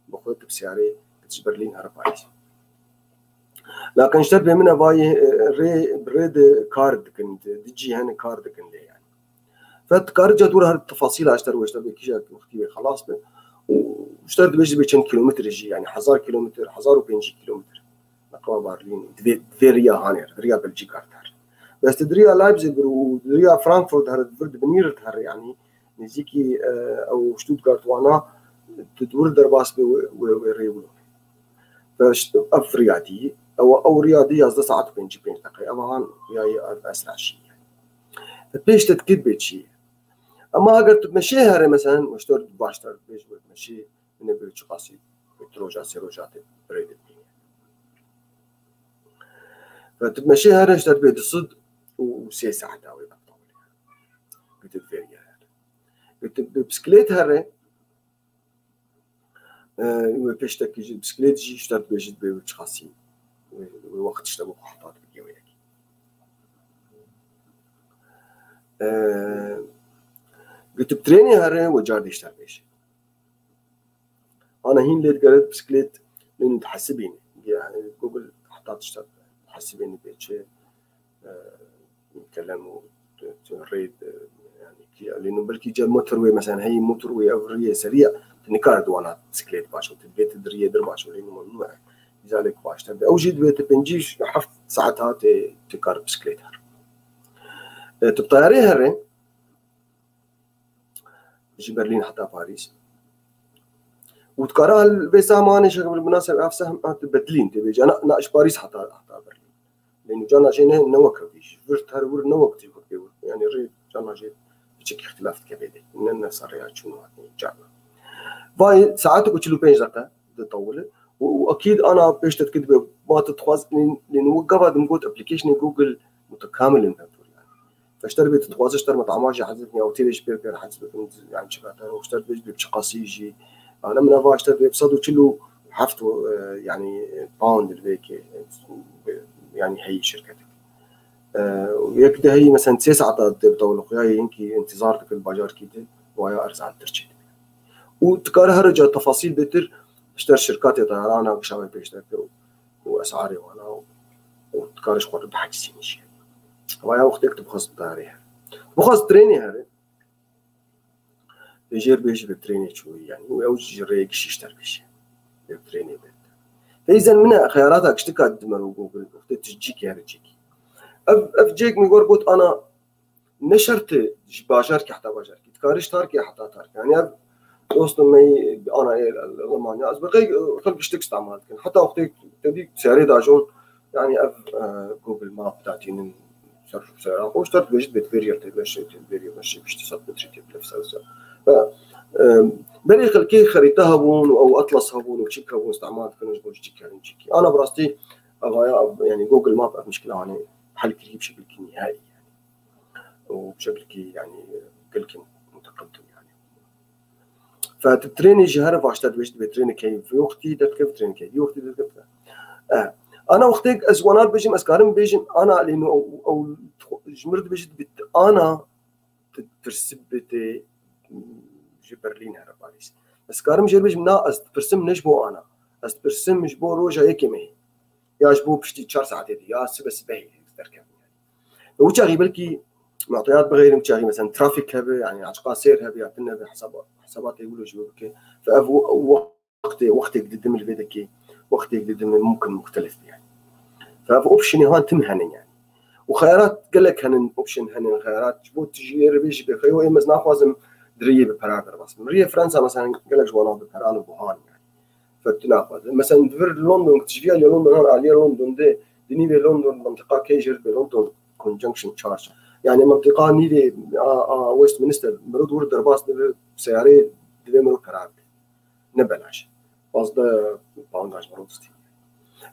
bi xwe tu bi siyarê tu ji Berlîn here Parîs. Lakin ji te dibê min e vayê, e, rê, bi rê de kar dikin, di, di cî hene kar dikin lê yani. Fe tu kari ca dûr her tefasîla ji te re, ji te bê kîja wextî wê xelas be. Û ji te re dibêjî bê çend kilometre jî, yani hezar kilometre, hezar û pêncî kilometre. Neqeba Berlîn, di vê, di vê riya hanê re, di riya Belcîka re dihere. Bes tu di riya Leipzig re û di riya Frankfurt here, di vir di binî re dihere, yanî nêzîkî, e, ew Stuttgart wana, tu di wir derbas be wê, wê, wê rê wilo. Bes ev riya dî, ew, ew riya dî yazdeh saet û pêncî pênc deqe. Ev han riyayê ev esra şî. Te pêş te dikit bê çi ye. Ema heger tu meşê here, meselen, ji te re baştir, bêj wê meşê, Hine bi çiqasî, bi du roja, sê roja tê birê dibîne. Ve tu meşê here ji te dibê du sed û sê saeta wê bextawlê. Bi tu vêriye here. Bi tu bi bisiklet here, Wê pêştekî jî bisiklet jî ji te dibêjî dibê wê çiqasî wê, wê wext işte bo heta dibigê wê yekî. E, Gotib trênê here we car dê ji te bêje. Ana hîn lê digere bisiklet lê dihesibîne. Yani Google heta tişta hesibîne bê çi, e, kelem û tu, tu rê, e, yani ki, lê nu belkî ca motorway, mesela heyî motorway ev riyê serî ye, tu nikare di wana bisiklet baş û tu divê tu di riyê dir baş û lê nu mamnû ye. Îzalê ku baştir de. Ew jî divê tu pêncî heft saet ha tê, tu kar bisiklet her. E, tu bi tayarê here, ji Berlîn heta Parîs. Û dikare li vê sehmanê ji bil münaseb ev sehm, ha, tu bedilîn, tê bêje, na, na, ji Parîs heta, heta Berlîn. Lê nu carna jê ne, ne wek ew, ji vir ter wir ne wek jî wek pê wir. Yani rê carna jê piçek îxtilaf dike bê de. Ne, ne ser rêya çûn û hatin carna. Vay, saet ku çil û pênc deqe ditewile. Û, û ekîd ana pêş te dikit be, ma tu dixwaz, lê, lê nu gava dim got applicationê Google mutekamil in vektor yani. Feşter bê tu dixwaze ji ter metama jî hez bikin, ya tê ji pê pê hez bikin, yani çi kate, û ji ter bê ji çiqasî jî. Ana min eva ji ter bê sed û çil û heft, e, yani pound li vê ke, e, yani heyî şirketek. E, yek de heyî mesela sê saeta tê bi tewliqiyayê hinkî intizar dikir bajarkî de, waya erzantir çê dibe. Û dikare her ca tefasîl bêtir, ji ter şirkatê tayarana gişa wê pêş deke û, û esarê wana û, û dikare ji xwe re bihecizîne jî. Waya wextêk tu bixwaz tayarê here. Tu bixwaz trênê here. Bêjêr bêjî bi trênê çûyî yani. Û ew ji rêyê gişî ji ter bêjî. Bi trênê bê. Feyzen min e xeyarata giştika dime û Google. Wextê tu ji cîkê here cîkî. Ev, ev cêk min gor got ana ne şert e ji bajarkî heta bajarkî. Dikarî ji tarkê heta tarkê. Yani ev dostum me ana ê Almanya. Ez bi qey xelk giştik istemal dikin. Heta wextê te dî serê dajon yani ev, e, Google Map datînin ser, ser, o işte dibêjit bê veriyê te, beşê te, veriyê beşê, piştî sed metre te, bile ser, ser. Ve, e, berê xelkê xerîte hebûn, ew atlas hebûn, û çik hebûn, istemal dikin, ji bo ji cî kerin cîkî. Ana bi rastî, evaya, yani Google Map ev mişkila hanê hel kirî bi şekilkî nihayî. Yani. Û bi şekilkî, yani, gelkî muteqedim, yani. Fe tu trênê jî here baştir dibêjî, dibê trênê keyî vê wextî derdikeve, trênê keyî vê wextî derdikeve. E, ana wextêk ez wana dibêjim, ez karim bêjim, ana lê nu ew, ew ji mir dibêjî, dibê ana tu tirsib bê tê ji Berlîn here Parîs. Ez karim jê bêjim, na, ez dipirsim ne ji bo ana. Ez dipirsim ji bo roja yekê mehê. Ya ji bo piştî çar saetê dî, ya sibe sibehê ez derkevim. Û çaxî belkî mu'teyat bixeyrin, çaxî mesela trafik hebe, yani açıkla seyr hebe ya tune hebe, hesaba, hesabatê wilo ji we bike. Fe ev wextê, wextêk didim li vê dekê, wextêk didim mumkin muxtelif be yani. Fe ev optionê han tim henin yani. Û xeyarat gelek henin, option henin, xeyarat ji bo tu jê re bêjî bê xeyo ê ez naxwazim di riyê bi perar derbas bim. Riyê Fransa mesela gelek ji wana bi peral û buhan yani. Fe tu naxwaze. Mesela di vir London, tu ji vî alîya London han alîya London de, di nîvê London, mentiqa kê jê re dibê London Conjunction Charge. Yani mentiqa nîvê a, a Westminster, mirov di wir derbas dibe, seyarê divê mirov perar bide. Ne belaş. Pazdeh pound ji mirov distî.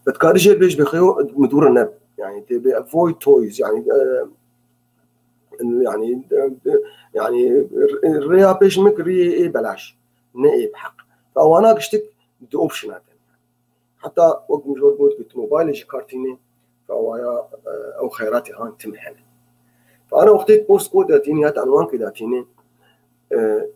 Ve dikarî jê bêj bê xeyo, min di wir re ne. Yani tê bê avoid toys, yani, e, yani, e, yani, rêya pêş min kirî ê belaş. Ne ê bi heq. Fe wana giştik di optiona de. Heta wek min ji we got, tu mobaylê jî kar tînê, fe awaya, e, ew xeyratê han tim hene. Fe ana wextê postcode datînê ya te enwankê datînê, e,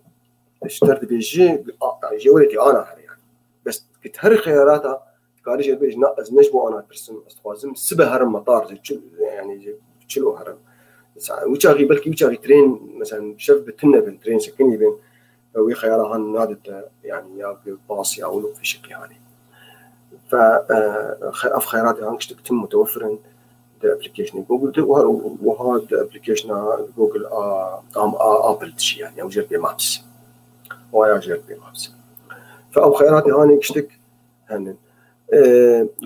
ji ter dibêjî, a, ji wê ana here yani. Bes git her xeyarata, dikarî jê bêj, na, ez ne ji bo ana pirsim, ez dixwazim sibe herim metar, ji çil, yani, ji çilo herim. Sa-, wî çaxî, belkî wî çaxî trên, mesela, şev bi tune bin, trên sekinî bin, wî xeyara han nadite, yani, ya bi bas ya wilo fişik yani. Fe, e, xe-, ev xeyratê han giştik tim mutewefir in di applicationê Google de, û her wiha di applicationa Google a, a, a, Apple de jî yani, ew jêr pê Maps. Waya jêr pê Maps. Fe ew xeyratê hanê giştik henin. E,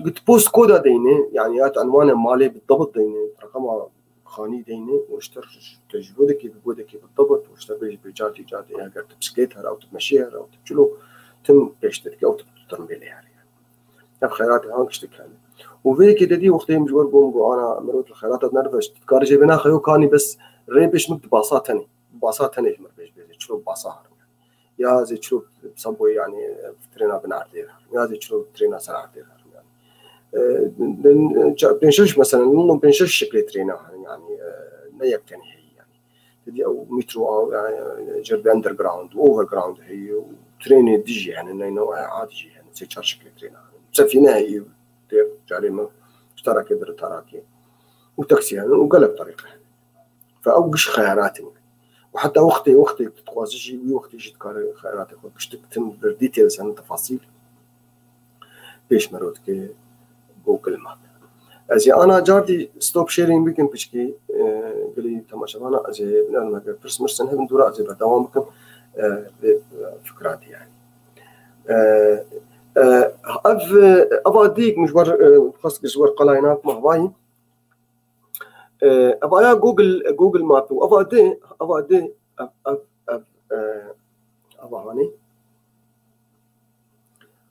got postcoda deyne, yani ya te enwane malê bi debit deyne, reqema xanî deyne, û ji ter te ji godekê bi godekê bi debit, û ji te bêjî bê cartî cartê, eger tu bisiklet here, ew tu meşê here, ew tu çilo, tim pêş te dike, ew tu bi tu tirmbêlê here. Ev xeyratê han giştik hene. Û vê yekê de dî wextê min ji wer bûm got, ana mirov li xeyrata nerve, tu dikarî jê bê naxe yo kanî bes rê pêş min di basa tenê. Basa tenê ji mir pêş bêjê, çilo basa herin. Ya ez ê çilo subway, yani trêna bin erdê herim. Ya ez ê çilo trêna ser erdê herim yani. E, pênc şeş, mesela, pênc şeş şeklê trêna herin yani, e, ne yek tenê heyî yani. Didî ew metro, yani, jêr bi underground û overground heyî û trênê dijî hene, neyna adî jî hene, sê çar şeklê trêna herin. Sefîne heyî, tê carê me ji tarakê dir tarakê. Û taksî hene û gelek terîqe hene. Fe ew giş xeyaratê ne. Û heta wextê, wextê tu dixwazî jî, wî wextê jî dikare xeyaratê xwe giştik tim bir details hene, tefasîl pêş me re dike Google Map. Ez ê ana cardî stop sharing bikim piçkî, e, gelî temaşevana, ez ê binerim eger pirs mirsin hebin dûra ez ê berdewam bikim, e, vê, e, fikratî yani. E, e, ev, e, eva dîk min ji wer, e, xwest ji wer qalayê nakim hevayî. E, eva ya Google, Google Map û eva di, eva di, ev, ev, ev, e, eva hanê.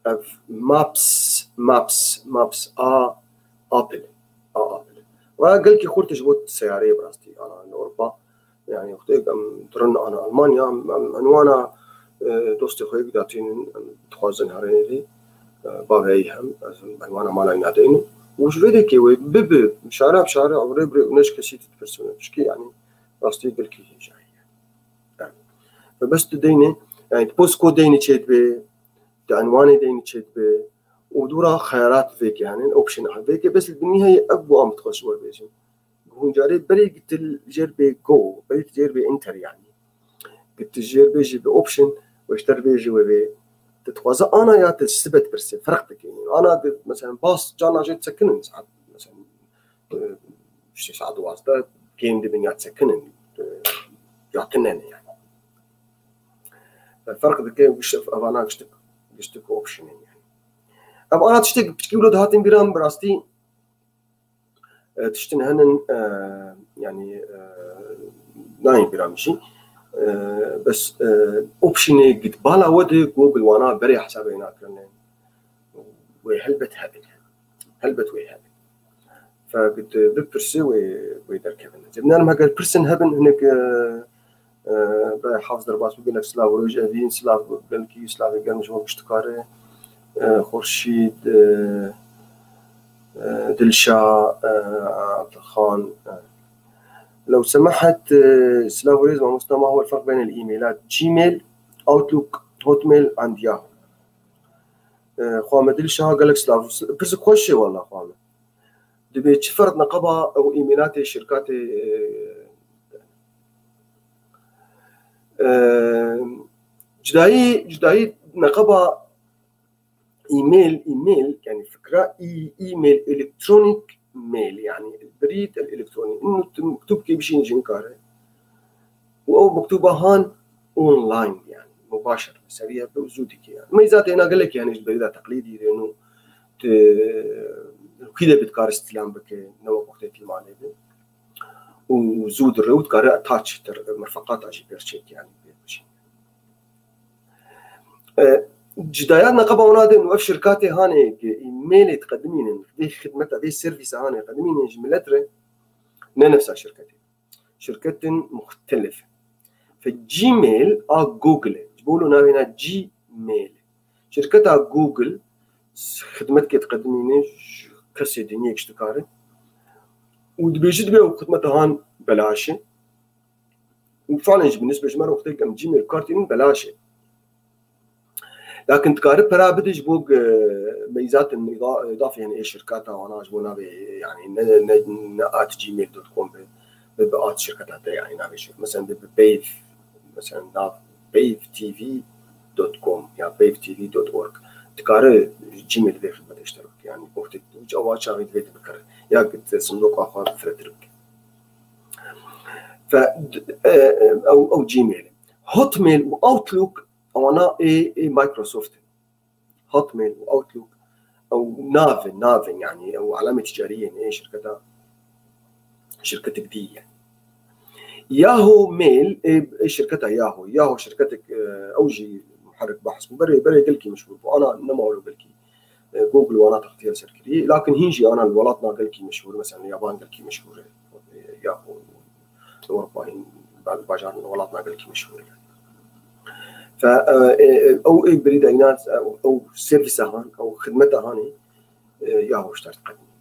Ev Maps, Maps, Maps a Apple, a Apple. Eva ya gelkî xurt ji bo seyareyê bi rastî, ana li Ewropa. Yani wextê em dirin ana Almanya, em, em enwana, e, dostê xwe yek datînin, em dixwazin herênê lê, e, bavê hem, ez enwana mala wî nadeynin. Û ji vê dekê wê bibi, şare bi şare, ew rê bi rê û ne ji kesî tu dipirsin. Pişkî yani rastî gelkî hêja ye. Yani, ve bes tu deyne, yani tu postcode deyne çê dibe, tu enwanê deyne çê dibe, û dûra xeyarat vêkê, yani option vêkê, bes li binî heye ev bu am dixwest ji we bêjin. Hûn carê berê gitil jêr bê go, berê jêr bê enter yani. Gitil jêr bê jî bi option, we ji te re bêjî we bê. Te dixwaze ana ya te sibe dipirsê, ferq dike. Ana di, mesela bas carna jê disekinin saet, mesela, e, işte saet duwazdeh, kêm dibin ya disekinin, e, ya tine ne yani. E, ferq dike, giş-, evana giştik, giştik option yani. Ev ana tiştek piçkî wilo dihatin bîra min bi rastî, e, tiştin henin, e, yani, e, nayên bîra min jî. E, bes, e, optionê git bala we de Google wana berê hesabê nakirine. Wê helbet hebin. Helbet wê hebin. Fe git bipirsê wê, wê derkevin. Zêbinarim heger pirsin hebin hinek, e, Ee, Birayê Hafiz derbas bû, gelek silav û rêj evîn, silav, gelkî silavê germ ji we giştikar e. Ee, Xurşîd, ee, ee, Dilşa, ee, Abdulxan, ee. Lew semahet, ee, silav û rêz mamosta, ma huwa el-ferq beynel e-mailat Gmail, Outlook, Hotmail and Yahoo. Ee, xwa me Dilşa gelek silav. Pirsik xweş e walla xwa me. Dibê çi ferq neqeba ew emailê şirketê, e, e, cudayî, cudayî neqeba email, email, yani fikra e-, email, electronic mail, yani البريد الإلكتروني. Inu tu mektûbkê bişînî ji inkare. Û ew mektûba han online yani, mubaşir, seriye bi zû dike yani. Meyzatê hena gelekî hene ji berî de teqlîdî dên û tu, kî de bi dikare îstîlam bike, ne wek wextê tî malê be. Û zû dire û dikare attach tir, mirfeqata jî pêr çêke yani, pêr bişîne. E, cudaya neqeba wana de û ev şirkatê hanê ki e-mailê diqedimînin, vê xidmeta, vê servîsa hanê qedimînin ji milet re, ne nefsa şirketê. Şirketên muxtelif. Fe Gmail a Google e. Ji bo wilo navê na Gmail e. Şirketa Google xidmetkê diqedimîne ji kesê dinyê giştikar e. Û dibêjî dibê ew xidmeta han belaş e. Û fi'len jî bi nisbet ji me re wextê em Gmail bi kar tînin belaş e. Lakin dikare pera bide ji bo, e, meyzatên îda-, îdafê, yani ê şirketa wana ji bo navê, yani ne, ne, ne at gmail dot com be, be, be at şirketa te, yani navê şirket. Mesela be, be Pave, mesela nav pave T V dot com ya pave T V dot org. Dikare Gmail vê xidmetê ji te re bike. Yani wextê tu awa çaxî divê tu bikare. Ya ki te sindoqa xwe firehtir bike. Fe, e, e, ew, ew Gmail. Hotmail û Outlook, ewana ê, ê Microsoft in. Hotmail û Outlook, ew nav in, nav in, yani ew alamê ticarî yên ê şirketa, şirketek dî ye. Yahoo Mail, ê, ê şirketa Yahoo. Yahoo şirketek, e, ew jî muherrik behs bû. Berê, berê gelkî meşhûr bû. Ana nema wilo gelkî. E, Google wana textiye ser kirî. Lakin hîn jî ana li welatna gelkî meşhûr, mesela li Yaban gelkî meşhûr e. E, Yahoo, Ewropa hîn ba-, bajarên welatna gelkî meşhûr e. Fe, e, e, ew ê birî de înan, ew, ew servîsa han, ew xidmeta hanê, e, ya hoşdar diqedînin.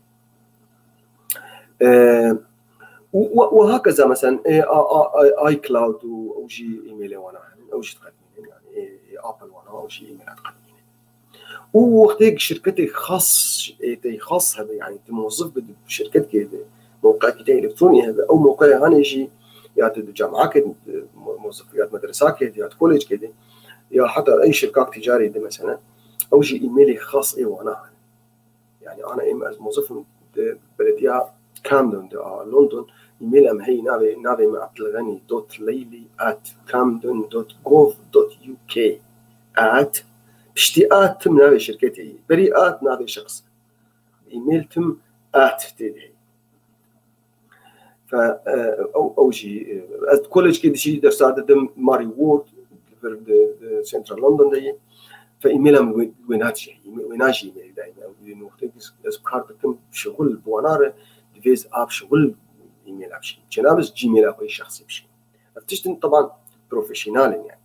E, û, û, û hakeza, mesela, e, a, a, a, iCloud û ew jî e-mailê wana henin, ew jî diqedînin, yani, e, e, Apple wana, ew jî e-maila diqedînin. Û wextê şirketê xas, ê te xas hebe, yani, tu mozif bi şirketkê de, mewqekî te elektronî hebe, ew mewqeyê hanê jî, ya tu di camekê de, mo-, mozif, ya di medresakê de, ya di kolejkê de, ya heta ey şirkak ticarî de, mesela, ew jî e-mailê xas ê wana hene. Yani, ana êm ez mozifim di belediya Camden de a London, e-mail em heyî navê, navê me abdulgeni dot leyli at camden dot gov dot uk at, piştî at tim navê şirketê yî. Berî at navê şexs. E-mail tim at tê de heyî. Fe, e, ew, ew jî, e, ez kolejkê de jî dersa didim, Mary Ward, vir di, di Central London de ye. Fe e-maila min wê, wê nat jî, wê nat jî e-mailê dayî me. Wê noqteyê ez, ez kar dikim, şixul bi wana re, divê ez av şixul e-maila bişînim. Çênabe ez Gmaila xwe yê şexsî bişînim. Ev tiştin teban profesyonel in yani.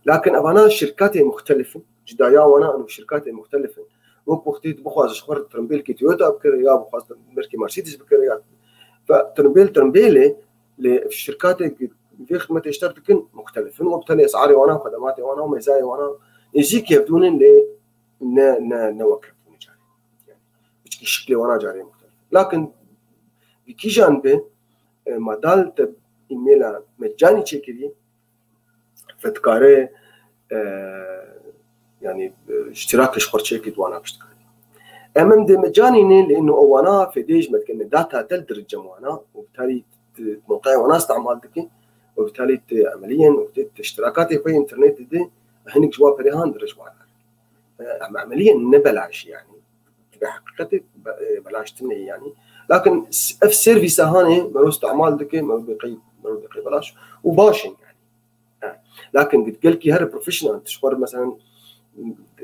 Lakin evana şirketê muxtelif in, cudaya wana û şirketê muxtelif in. Wek wextê tu bixwazî ji xwe re tirimbêlkê Toyota bikire, ya bixwazî belkî Mercedes bikire, ya. Fe tirimbêl tirimbêl e, lê şirketê ku vê xidmetê ji te re dikin muxtelif in. Wek tenê esarê wana, xedematê wana û mêzayê wana nêzîkî hevdûn in, lê ne, ne, ne wek hevdûn carê. Yani, piçkî şiklê wana carê muxtelif. Lakin bi kîjan be, e, madal te e-maila mecanî çêkirî, fe dikare, e, yani, e, îştirak ji xwe çêkî di wana piştkarî. Em em dê mecanî ne, lê ino wana fêdê ji me dike, ne data te li diricem wana, û bitalî tu mewqeya wana istemal dike, û bitalî tu emeliyen, û tu, tu iştirakatê xwe yê internetê de, hinek ji wan perê han dirij wana. E, em emeliyen ne belaş yani. Bi heqîqetê be-, e, belaş tune yani. Lakin s-, ev servîsa hanê, mero istemal dike, mero bê qey, mero bê qey belaş. Û baş in yani. Ha. Lakin gel-, gelkî here professional, tu ji xwe re, mesela,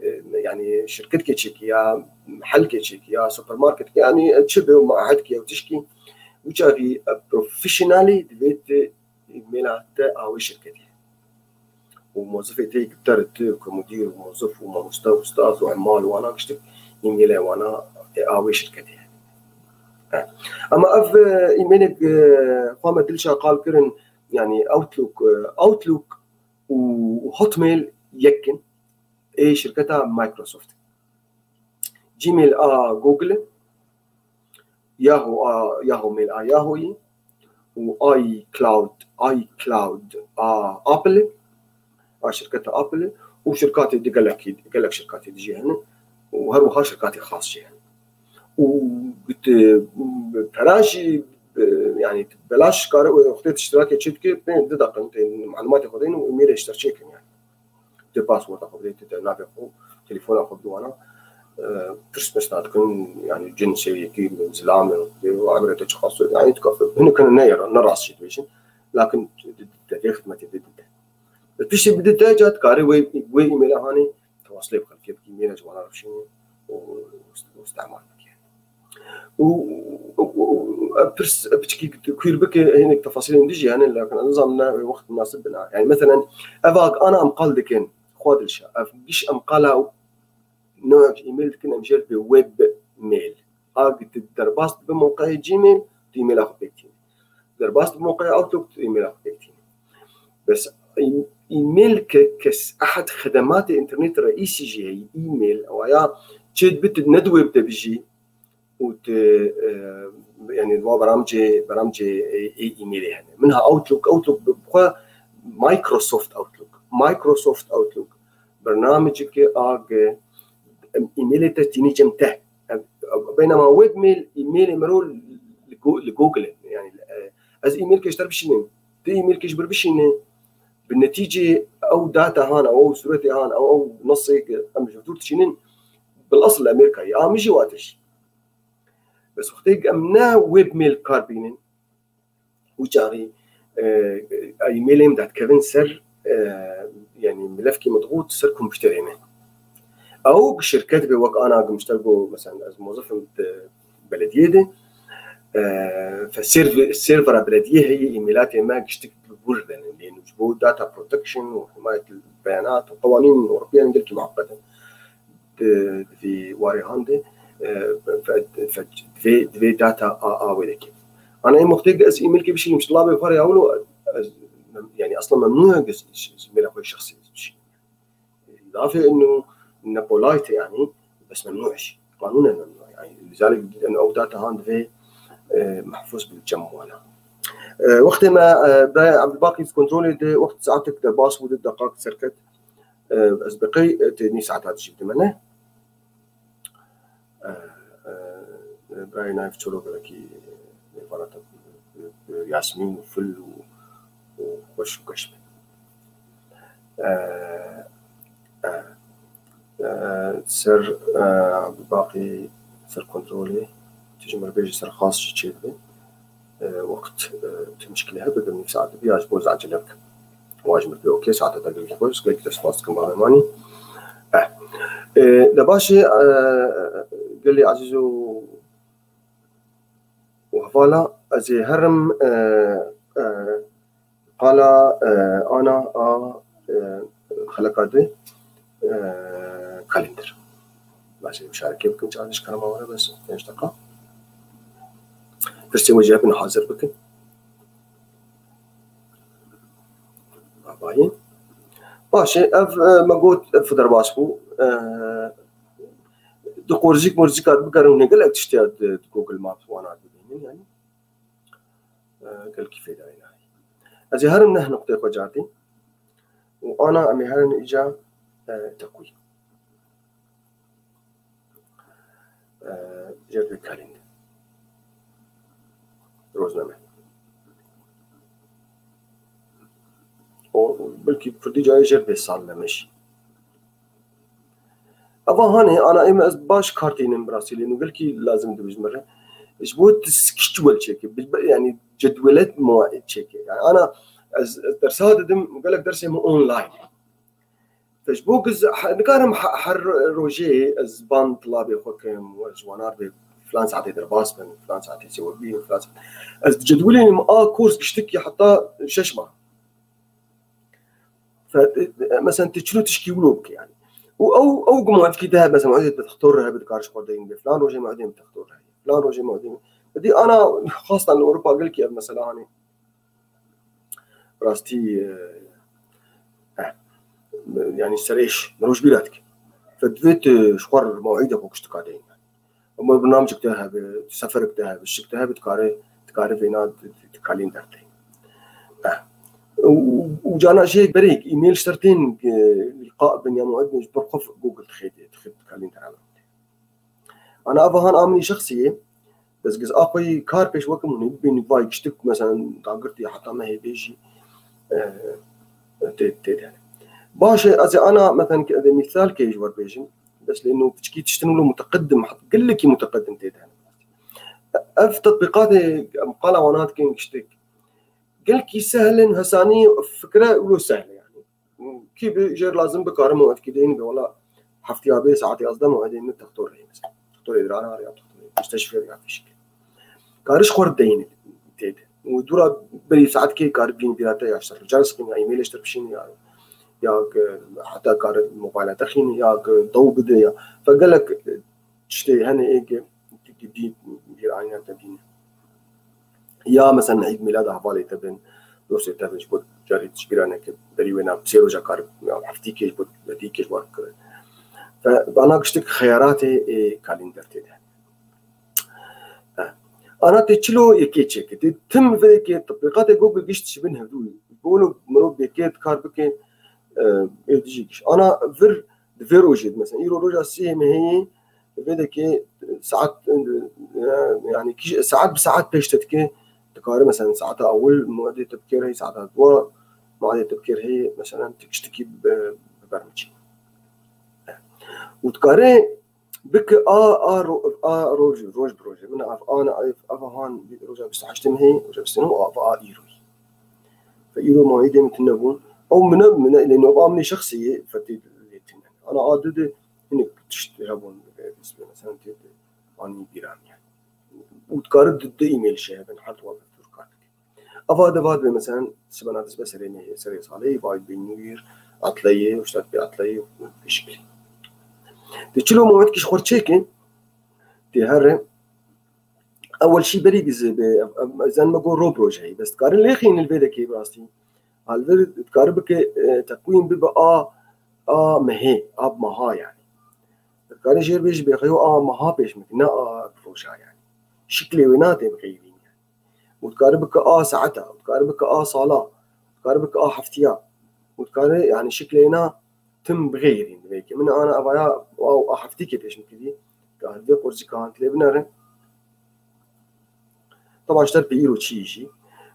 e, yani, şirketkê çêkî ya, helkê çêkî ya, supermarketkê, yani, çi be û mahetkî ya tişkî, wî çaxî, e, professionalî divê tu e-maila te a wê şirketê. Û mozifê te yek ter tu, ku mudîr û mozif û mamoste û ustaz û emmal û wana giştik, e-maila wana, e, a wê şirketê. Ha. Ama ev, e, e-mailek, e, xwe me dilşa qal kirin, yani Outlook, e, Outlook û Hotmail yek in. Ê şirketa Microsoft. Gmail a Google, Yahoo a, Yahoo Mail a Yahoo'yî û iCloud, iCloud a Apple, a şirketa Apple û şirkatê di gelekî, gelek şirkatê di jî hene û her wiha şirkatê xas jî hene. Û tu pera jî, e, yani belaş kare û wextê tu iştirakê çê dike, pê di deqin, tê malumatê xwe deyin û e-mailê ji te çêkin yani. Tê passworda xwe bidê, tê navê xwe, telefona xwe bidwana. E, pirs pirs nadikin, yani cinsê yekî, zilam e, tê û emrê te çiqas e, yani tu kafe, hinek hene ne, ne rast jî dibêjin. Lakin te, te, te xidmetê te dide. Piştî bidite, ca dikarê wê, wê e-maila hanê, tewasilê bi xelkê bikî, e-maila ji wana re bişînî û, û istemal bikî. Û, û, û, û, pirs, piçkî kuîr bike, hinek tefasîlên din jî hene, lakin ez nizanim ne wê wext munasib bina. Yani, meselen, ev a ana em qal dikin, xwe dilşa, ev giş em qala newek e-mail dikin, em jê re dibê web mail. A, tu derbas dibe mewqeyê Gmail, tu e-maila xwe pêk tînî. Derbas dibe mewqeyê Outlook, tu e-maila xwe pêk tînî. Bes e-, e-mail ke, kes ehad xedematê înternetê reîsî jî heye, e-mail, ew ya çê dibe tu ne di web de bijî û tu, e, yani wa beramcê, beramcê, e, e-mailê hene. Min ha Outlook, Outlook bi xwe Microsoft Outlook. Microsoft Outlook. Bernameceke a ge, em, e-mailê te tînî cem te. Em, beynema webmail, e-mailê mero li Go-, li Google e. Yani, e, ez e-mailkê ji te re bişînim. Tu e-mailkê ji min re bişîne. Bi netîcê ew data han, ew, ew sûretê han, ew, ew nesê ke em ji dûr dişînin, bil asl li Amerîkayê. A min jî wa tişt. Bes wextê em ne webmail kar bînin, wî çaxî, e, e-mailê min dadikevin ser, e, yani milefkê min dixwit ser kompûterê min. Ew şirket be wek ana gimşter go, mesela ez mozifim di belediyê de, e, fe serv-, servera belediyê heye, e-mailatê me giştik mecbûr bibin. Lê ji bo data protection û himayet beyanat û qewanîn Ewropiyan gelkî mueqqet in. Di, di vî warê han de, e, fe-, fe-, divê, divê data a, a wê deke. Ana em wextê ez e-mailkê bişînim ji labê xwe re ya wilo, ez, yani asla memnû ye ez ji, ji e-maila xwe şexsî bişînim. Lafê inu ne polite yani, bes memnû e. Qanûnen memnû e. Yani, lizalik em ew data han divê, e, mehfûz bin cem wana. E, wextê me, e, birayê Abdulbaqî kontrolê de wext saetek derbas bû, di deqaq serket. E, ez bi qey, e, tê nî saeta dijî bidime, ne? E, e, birayê Naif Çolo gelekî, e, mêvana te, e, e, Yasmîn û Fil û, û xweş û geş be. E, e, e, ser, e, Abdulbaqî ser kontrolê, tu ji min re bêjî ser xas jî çêdibe. E, wext, e, tu mişkilê hebe, bi nîv saet bî, ya ji bo ez ecele bikim. Wa ji min re bê, okey, saeta te gelekî xweş, gelekî te spas dikim, bavê manî. E, e, de baş e, e, gelê ezîz û, û hevala, ez ê herim, e, e, qala, e, ana a, e, xeleka di, e, kalender. Baş e, muşareke bikin, çar dişkarama were bes, pênc deqa. Pirsê we jî hebin hazir bikin. Babayê. Baş e, ev, e, me got, ev derbas bû. E, di qorzîk morzîka bigerin hûn ê gelek tiştiya di, di Google Maps wana bibînin yani. E, gelkî fêdayê nayê. Ez ê herim neh nuqteyê xwe cartî. Û ana em ê herin îca, e, teqwî. E, jêr bê kalînd. Rozname. O, belkî kurdî cayê jêr bê salneme jî. Eva hanê, ana êm ez baş kartînim bi rastî lê nû gelkî lazim dibijim re. Ji bo tu schedule çêke, bi, bi, yani cedwelet muayyen çêke. Yani ana ez, ez dersa didim, gelek dersê min online. Te ji bo giz, he-, nikarim he-, her rojê ez ban tilabê xwe kim, ji wanar bê filan saetê derbas bin, filan saetê sêwebî, filan saet. Ez cedwelê min a kurs giştikî heta şeş mah. Fe-, e, e, mesela tu çilo tişkî wilo bike yani. Û ew, ew gumantikî te hebe, mesela, muedê te textor re hebe, dikar ji xwe deyîn bê. Filan rojê muedê min textor re heye. Filan rojê muedê min. Dî ana xastan li Ewropa gelkî ev mesela hanê. Rastî, e, e, yani serêş, mirov ji bîra dike. Fe divê tu ji xwe re mewîdê xwe kuştika deyîn. Ama bernamecek te hebe, seferek te hebe, şik te hebe, dikare, dikare vêna di, di, di kalîn derdê. Eh. Û, û, û cana jê berê, e-mail ji ser tên, e, lîqa bin ya muedin, ji ber xwe Google dixê dê, dixê di kalîn derdê. Ana ava han a min î şexsî ye, ez giz a xwe yî kar pêş wekim hûn ê bibînin, vay giştik, mesela, dagirtî heta mehê bê jî, e, tê, tê de. Baş e, ez ê ana, mesela, ki, ez ê mîsal kê ji we bêjim, bes lê no piçkî tiştin wilo muteqedim, het-, gelekî muteqedim tê de. Ev tetbîqatê em qala wana dikin giştik. Gelkî sehlin, hesanî fikre wilo sehle yani. Kî bi jêr lazim bikarim û etkî deyîn bi wala heftiya bê saet yazdeh muedê min textor heye mesela. Textorê dirana ya textorê müsteşfê ya fişik. Kariş xwar deyîn tê de. Û dûra berî saet kê kar bîn bîrate ya şer. Car sıkın ya e-mail şter pişin ya, ya ki heta kar mobayla texîn ya ki daw bide ya. Fe gelek tiştê hene ê ki, ki dî bir ayna te bîne. Ya mesela Eîd Mîlada hevalê te bin, dostê te bin, ji bo carî tişbîra neke, berî wê na sê roja kar, ya heftî kê ji bo, heftî kê ji bo kir. Fe, ana giştik xeyaratê ê kalînder tê de. He. Ana tê çilo yekê çêke. Tê tim vê yekê, tetbîqatê Google gişt ji bin hevdû. Bolo mirov yekê kar bike, e, ê dijî giş. Ana vir di vê rojê, mesela, îro roja sê mehê, vê dekê saet, e, yani, kî-, saet bi saet pêş te dike, dikare, mesela, saeta ewil muedê te bikêr heye, saeta dua muedê te bikêr heye, mesela, tu tiştekî bi, bi ber miçî. Û dikare bike a, a ro-, a roj, roj bi rojê. Min ev, ana, ev, ev han roja bîst û heştê mehê, roja bîst û neh, ev a îro. Fe îro mayî dê min tune bûn. Ew min e, min e, lê nova min şexsî ye, fetî lê tune. Ana a du de hinek tişt hebûn, e, mesela tê de anî bîran yani. Û dikare du, du e-mail jî hebin, her dua bi tur kar dike. Ava de va dibe, meselen, sibena dest be serê nehê, serê salê, va dibe nûyir, etleyê, û ştat bi etleyê, bi şiklî. Di çilo moment ki ji xwe çêkin, tê here, ewel şî berî gize be, ev, ev, zen me go rob rojeyê, bes dikare lêxîn li vê dekê bi rastî. Halvir dikare bike, e, teqwîm bibe a, a mehê, a meha yani. Dikare jêr bêjî bê xeyo a meha pêş bike, ne a roja yani. Şiklê wê nate bixeyrîn yani. Û dikare bike a saeta, û dikare bike a sala, û dikare bike a heftiya. Û dikare, yani, şiklê na tim bixeyrîn divê ki. Min ana evaya, a, a heftîkê pêş min kiriye. Ka vê qurzî ka han lê binere. Taban ji ter pê îro çi jî.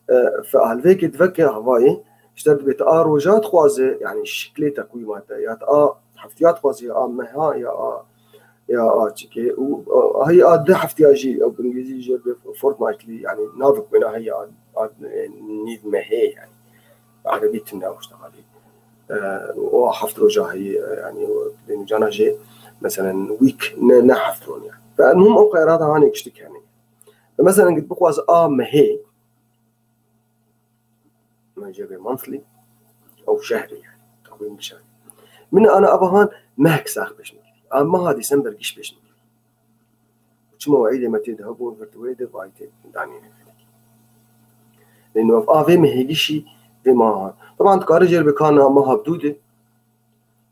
E, fe halvêkê diveke havayê, ji ter dibê te a roja dixwaze, yani şiklê teqwîma te, ya te a heftiya dixwaze, ya a meha, ya a, ya a çikê. Û, e, heyî a di heftiya jî, ew bi îngilîzî jê bi fortnightly, yani navik wêna heyî a, a, e, nîv mehê yani. Erebî tune ew işte halî. E, o heft roja heyî, e, yani o, dê cana jê, meselen, week ne, ne heft ron yani. Ve muhim ew qerara hanê kiştik yani. Ve meselen, git bixwaz a mehê, me jê bê monthly, ew şehrê yani. Teqwîm bi şehrê. Min ana ava han mehek sax pêş min. A meha December giş pêş min. Çima o eydê me tê de hebûn, vir di wê de vay tê danîne. Lê nû ev avê mehê gişî vê meha han. Taban dikare jêr bê kana meha bi dû de.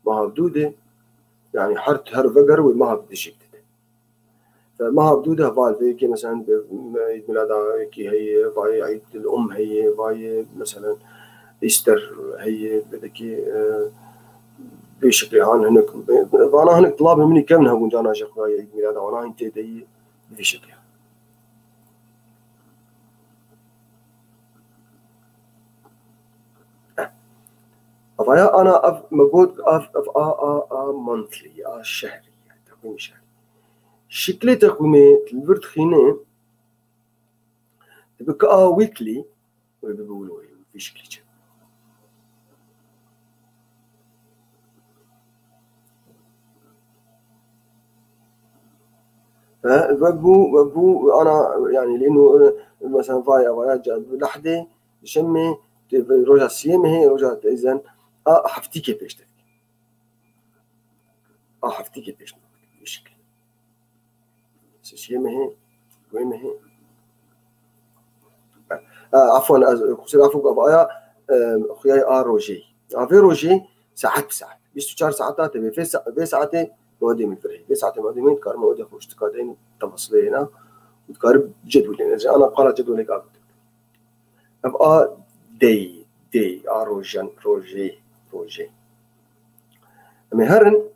Meha bi dû de. Yani her, her veger wê meha bi dijî dide. Fe meha bi dû de heval vê yekê, meselen, bi, me, Eid Milada yekê heye, vayê Eid el Um heye, vayê, meselen, Easter heye, belkî, e, vê şeklê han hinek, vana hinek dilabê min î kevn hebûn cana jî xwedayê Eid Milada wana hîn tê de yî vê şeklê. Avaya ana ev me got, ev, ev a, a, a monthly, a şehrî, yani teqwîmî şehrî. Şiklê teqwîmê li vir dixîne, dibe ki a weekly, wê bibe wilo, wê vî şiklî çi. He, ve bû, ve bû, ana, yani, lê nû, mesela, vay, vay, ca, lehdê, şemê, tê, roja siyê mehê, roja teyzen, a, heftîkê pêş de. A heftîkê pêş de. Vî şiklî. Sê mehê, wê mehê. Ha, afwan, ez qusur afû gava aya, e, xuyay a rojê. A vê rojê saet bi saet. Bîst û çar saeta te vê, vê sa-, vê saetê modê min virê. Vê saetê modê min dikarim modê xwe ştika deyn tefasılê hêna. Û dikarim cedwelê. Ez ana qala cedwelê ka. Ev a dey, dey, a rojan, rojê, rojê. Em ê herin.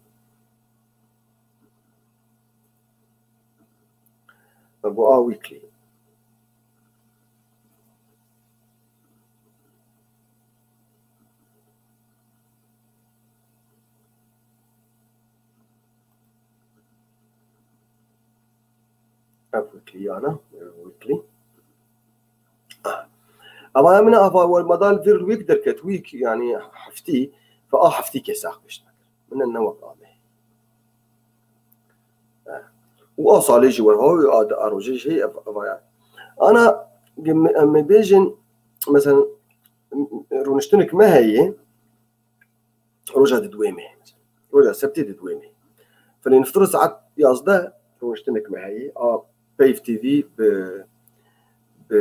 Ev a weekly. Ev weekly yana, ev weekly. Ah. Ama min ava wer madal vir week derket, week yani heftî, fe a heftî kesax pêş nakir. Min ne wek a mehê. Eh. Û a salê jî wer ha, a, a rojê jî heye ev, ev aya. Ana, em, em bêjin, mesela, rûniştinek me heye, roja di duwê mehê, mesela. Roja sebtê di duwê mehê. Felê niftir saet yazdeh rûniştinek me heye, a Peyv T V bi, bi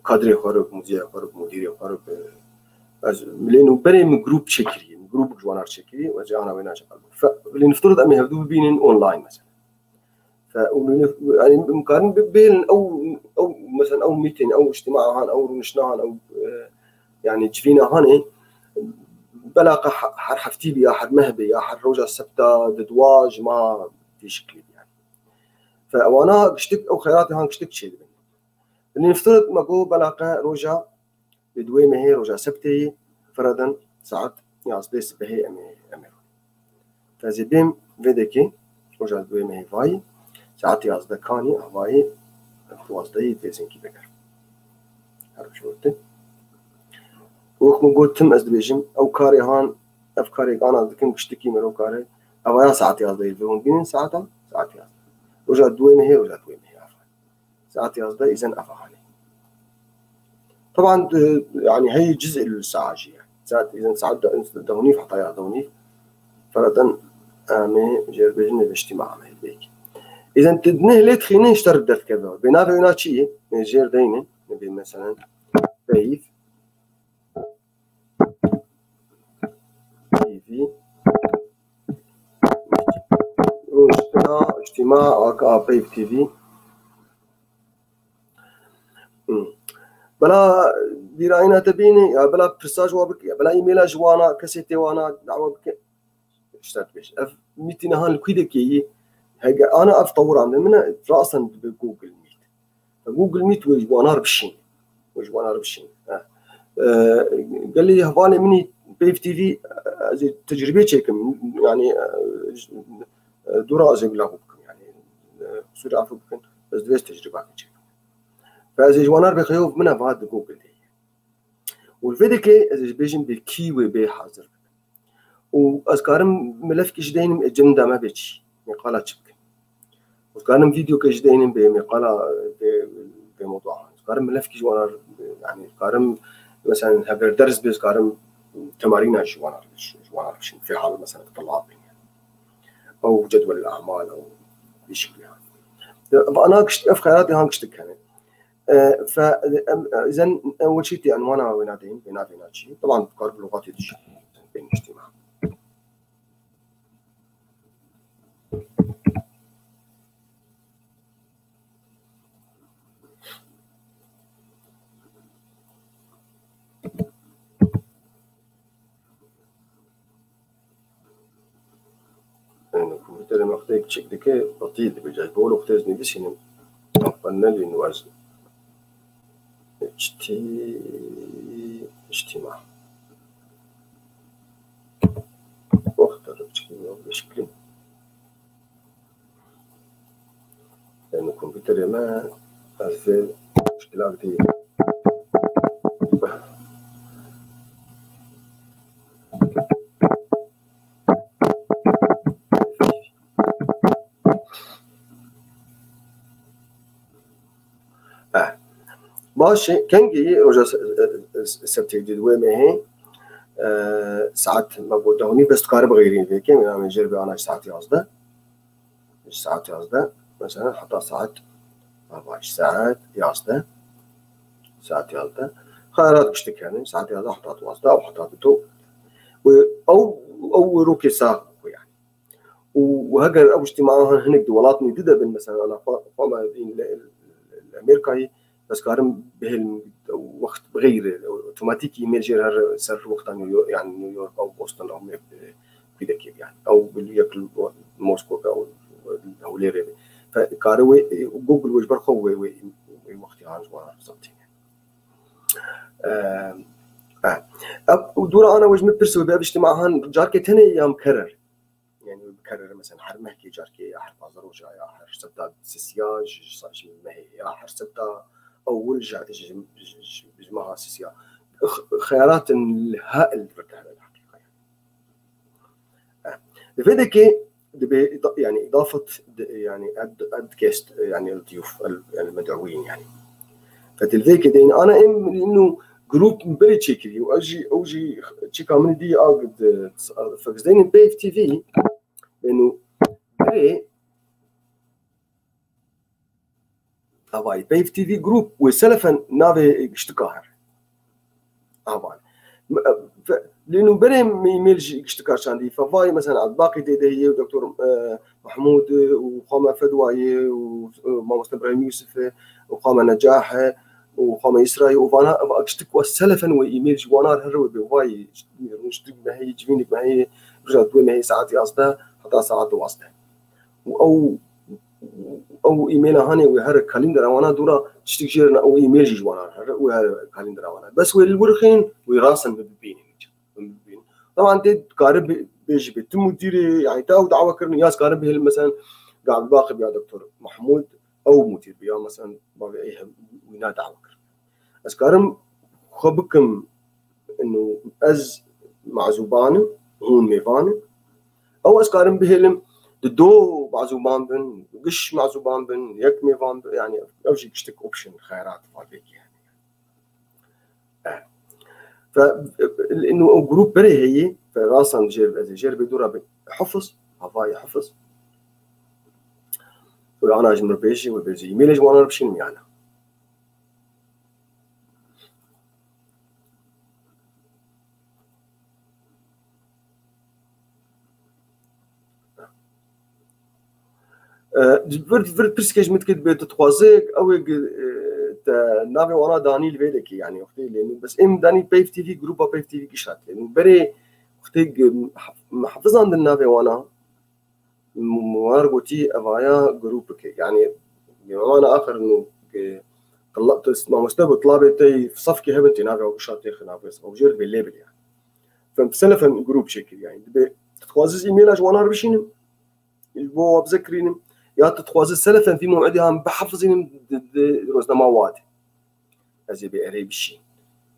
kadrê xwe re, bi muzîyê xwe re, bi mudîrê xwe re, bi, ez, lê nû berê min grûp çêkiriye, min grûp ji wan re çêkiriye, ez ana wê naçe qal. Fe, lê niftir em ê hevdû bibînin online mesela. Fe, û lê nif-, yani, em karin bi-, bêlin ew, ew, mesela ew mîtîn, ew îctîma han, ew rûniştna han, ew, e, yani civîna hanê, belaqa he-, her heftî bi ya her meh bi ya her roja sebta di dua ji ma vî şiklî bi yani. Fe ewana giştik, ew xeyratê han giştik çêdibin. Niftir me got belaqa roja bi duwê mehê, roja sebtê yî, firadan saet yazdeh sibehê em ê, em ê rûnê. Fe ez ê bêm vê dekê, roja duwê mehê vayî, saet yazdeh kanî, avayî, duwazdehî vê zinkî veger. Her roj gotin. Wek min got tim ez dibêjim, ew karê han, ev karê ana dikim giştikî mero kare, ev aya saet yazdehî vê hûn bînin saeta, saet yazdeh. Roja duwê mehê, roja duwê mehê, aferin. Saet yazdeh îzen ava hanê. Teban, e, yani hey ciz li saet jî ye. Saet, îzen saet de, de û nîv heta ya de û nîv. Feratan em ê jêrbêjinê de îctîma em ê pêk. Îzen tu neh lê dixîne ji te re derdikeve. Bê navê wina çi ye? Ê jêr deyne. Nebê meselen. Peyv. T V. Rojbena, îctîma, A K A Peyv T V. Hmm. Bela bîrayîna te bînî, ya bela pirsa ji wa bike, ya bela e-maila ji wana, kesê tê wana dawa bike. Îşte dibêje. Ev mîtîna han li kûdekê yî, hege ana ev tewira min, min e, rasen dibe Google Meet. Google Meet wê ji wanar bişîn. Wê ji wanar bişîn. He. E, gelê hevalê min î Peyv T V, ez ê tecrübê çêkim. Yani, e, e, dûra ez ê bila bikim. Yani, e, qusûrê afû bikin. Ez divê ez tecrübakê çêkim. Fe ez ê ji wanar bêxeyof min e va di Google de. Û li vê dekê ez ê ji bêjim bê kî wê bê hazir bikin. Û ez karim milefkî ji deynim ê cem dame bê çi. Mêqala çi bikin. Ez karim vîdeoke ji deynim bê mêqala bê, bê mewdua. Ez karim milefkî ji wanar, yani karim mesela heger ders bê ez karim temarîna ji wanar, ji wanar bişim. Fê hal mesela telaat bin. Ew cedwel amal ew bişkiliya. Ana gişt, ev xeyalatê han giştik hene. E, fe, em, e, zen, e, weçî tê enwana wê nadeyîn, wê navê naçî. Teban kar bi lûxatê dijî. Bên îctîma. Yani, kompûterê me quteyek çek dike, batî dibe. Cayî, bol wextê ez nivîsînim. Panelî nû ez. Çitî, îctîma. Wexta biçikî, bi şeklî. Yani, kompûterê me, ez vê muşkilak dî. Eh. Baş e, kengî roja se-, e, e, sebtê di wê mehê, e, saet me got deh û nîv, bes dikare bixeyrîn vê kêm, yani jêr be ana saet yazdeh. Saet yazdeh, mesela heta saet, ha, baş, saet yazdeh. Saet yazdeh. Xeyalat giştik yani, saet yazdeh heta duwazdeh û heta dido. Û ew, ew rokê sax bû yani. Û, û heger ew îctîmaa hin-, hinek di welatên dî de bin, mesela, ana xwe, xwe me dîn li, li, li Amerîkayê, ez karim bihêlim wext bi xeyr, otomatîk e-mail jê re her ser wexta New York, yani New York ew Boston ew me, e, kûdekê yani. Ew bi yek li Moskow be, ew li Hewlêrê be. Fe, kare wê, e, Google wê ji ber xwe wê, wê, wê wextê han ji wan re bizanîne. E, e. Ev, û dûra ana wê ji min pirse wê be, ev îctîmaa han carkê tenê ya mikerer. Yani wê bikerere, mesela her mehkê carkê ya her pazdeh roja ya her sebta sisiya ji, ji, ji mehê ya her sebta ewil ji, ji, ji, ji, ji meha sisiya. X-, xeyalatin li ha el vir dehne heqîqa yani. Eh, li vê dekê dibe ida-, yani idafet de, yani add, add guest, yani el diyuf, el, el med'uwin yani. Fetilvêkê deyne ana em inu grup berê çêkirî û ez jî, ew jî çêka min dî a, fegizdeynin Peyv T V, benu berê avayî Peyv T V grup wê selefen navê giştika her. Avan. Lê nû berê me e-mail jî giştika çandî. Fevayê mesela Edbaqî dê de heye û Doktor, e, Mahmûd û xwe me Fedwayê û, e, Mamoste Ibrahîm Yûsif e û xwe me Necah e û xwe me Îsrayê û vana, eva giştik we selefen wê e-mail ji wana re here wê bê vayê rûniştik me heye, civînik me heye, rija duwê me heye saet yazdeh heta saet duwazdeh. Û ew, ew e-maila hanê wê here kalîndera wana dûra tiştik jê re ne, ew e-mail jî ji wana re here, wê here kalîndera wana. Bes wê li wir xin, wê rasen bi bibînin. Bi bibînin. Teban tê dikare bi-, bêjî bê tu mudîrê, yani te ew dawa kirin, ya ez karim bihêlim, mesela, Gabî Baqib ya Doktor Mahmûd, ew mudîr bi, ya mesela, bavê ey hem wîna dawa kirin. Ez karim xwe bikim, inu ez mazûban im, hûn mêvan in. Ew ez karim bihêlim, di do mazûban bin, giş mazûban bin, yek mêvan bin, yani ew jî giştik option, xeyalat, fal vêkê yani. Fe, inu o grup berê heye, fe rasan jêr, ez ê jêr bê dûra bê hifiz, havayê hifiz. Û ana ji mir bêjî, we bêjî, e-mailê ji wana re bişînim yani. E, vir, vir pirsike ji min dikê dibê tu dixwazê, ew ê gi-, e, te navê wana danî li vê dekê, yani, wextê lê min, bes êm danî Peyv T V, grupa Peyv T V gişat lê min. Berê wextê gi-, hef-, hafizan din navê wana, m-, wana gotî evaya grûpike, yani, wana axir nû, e, tila-, tu mamoste bi tilabê te safkê hebin tê navê ew gişat tê xinavê saf, ew jêr dibê lê bil yani. Fem, selefen grûp çêkir, yani, dibê, tu dixwazî ez e-maila ji wana re bişînim, ji bo we bize kirînim, ya tu dixwazî selefen vî mew'idê han bihefizînim di, di roznama wa de. Ez ê bê erê bişîn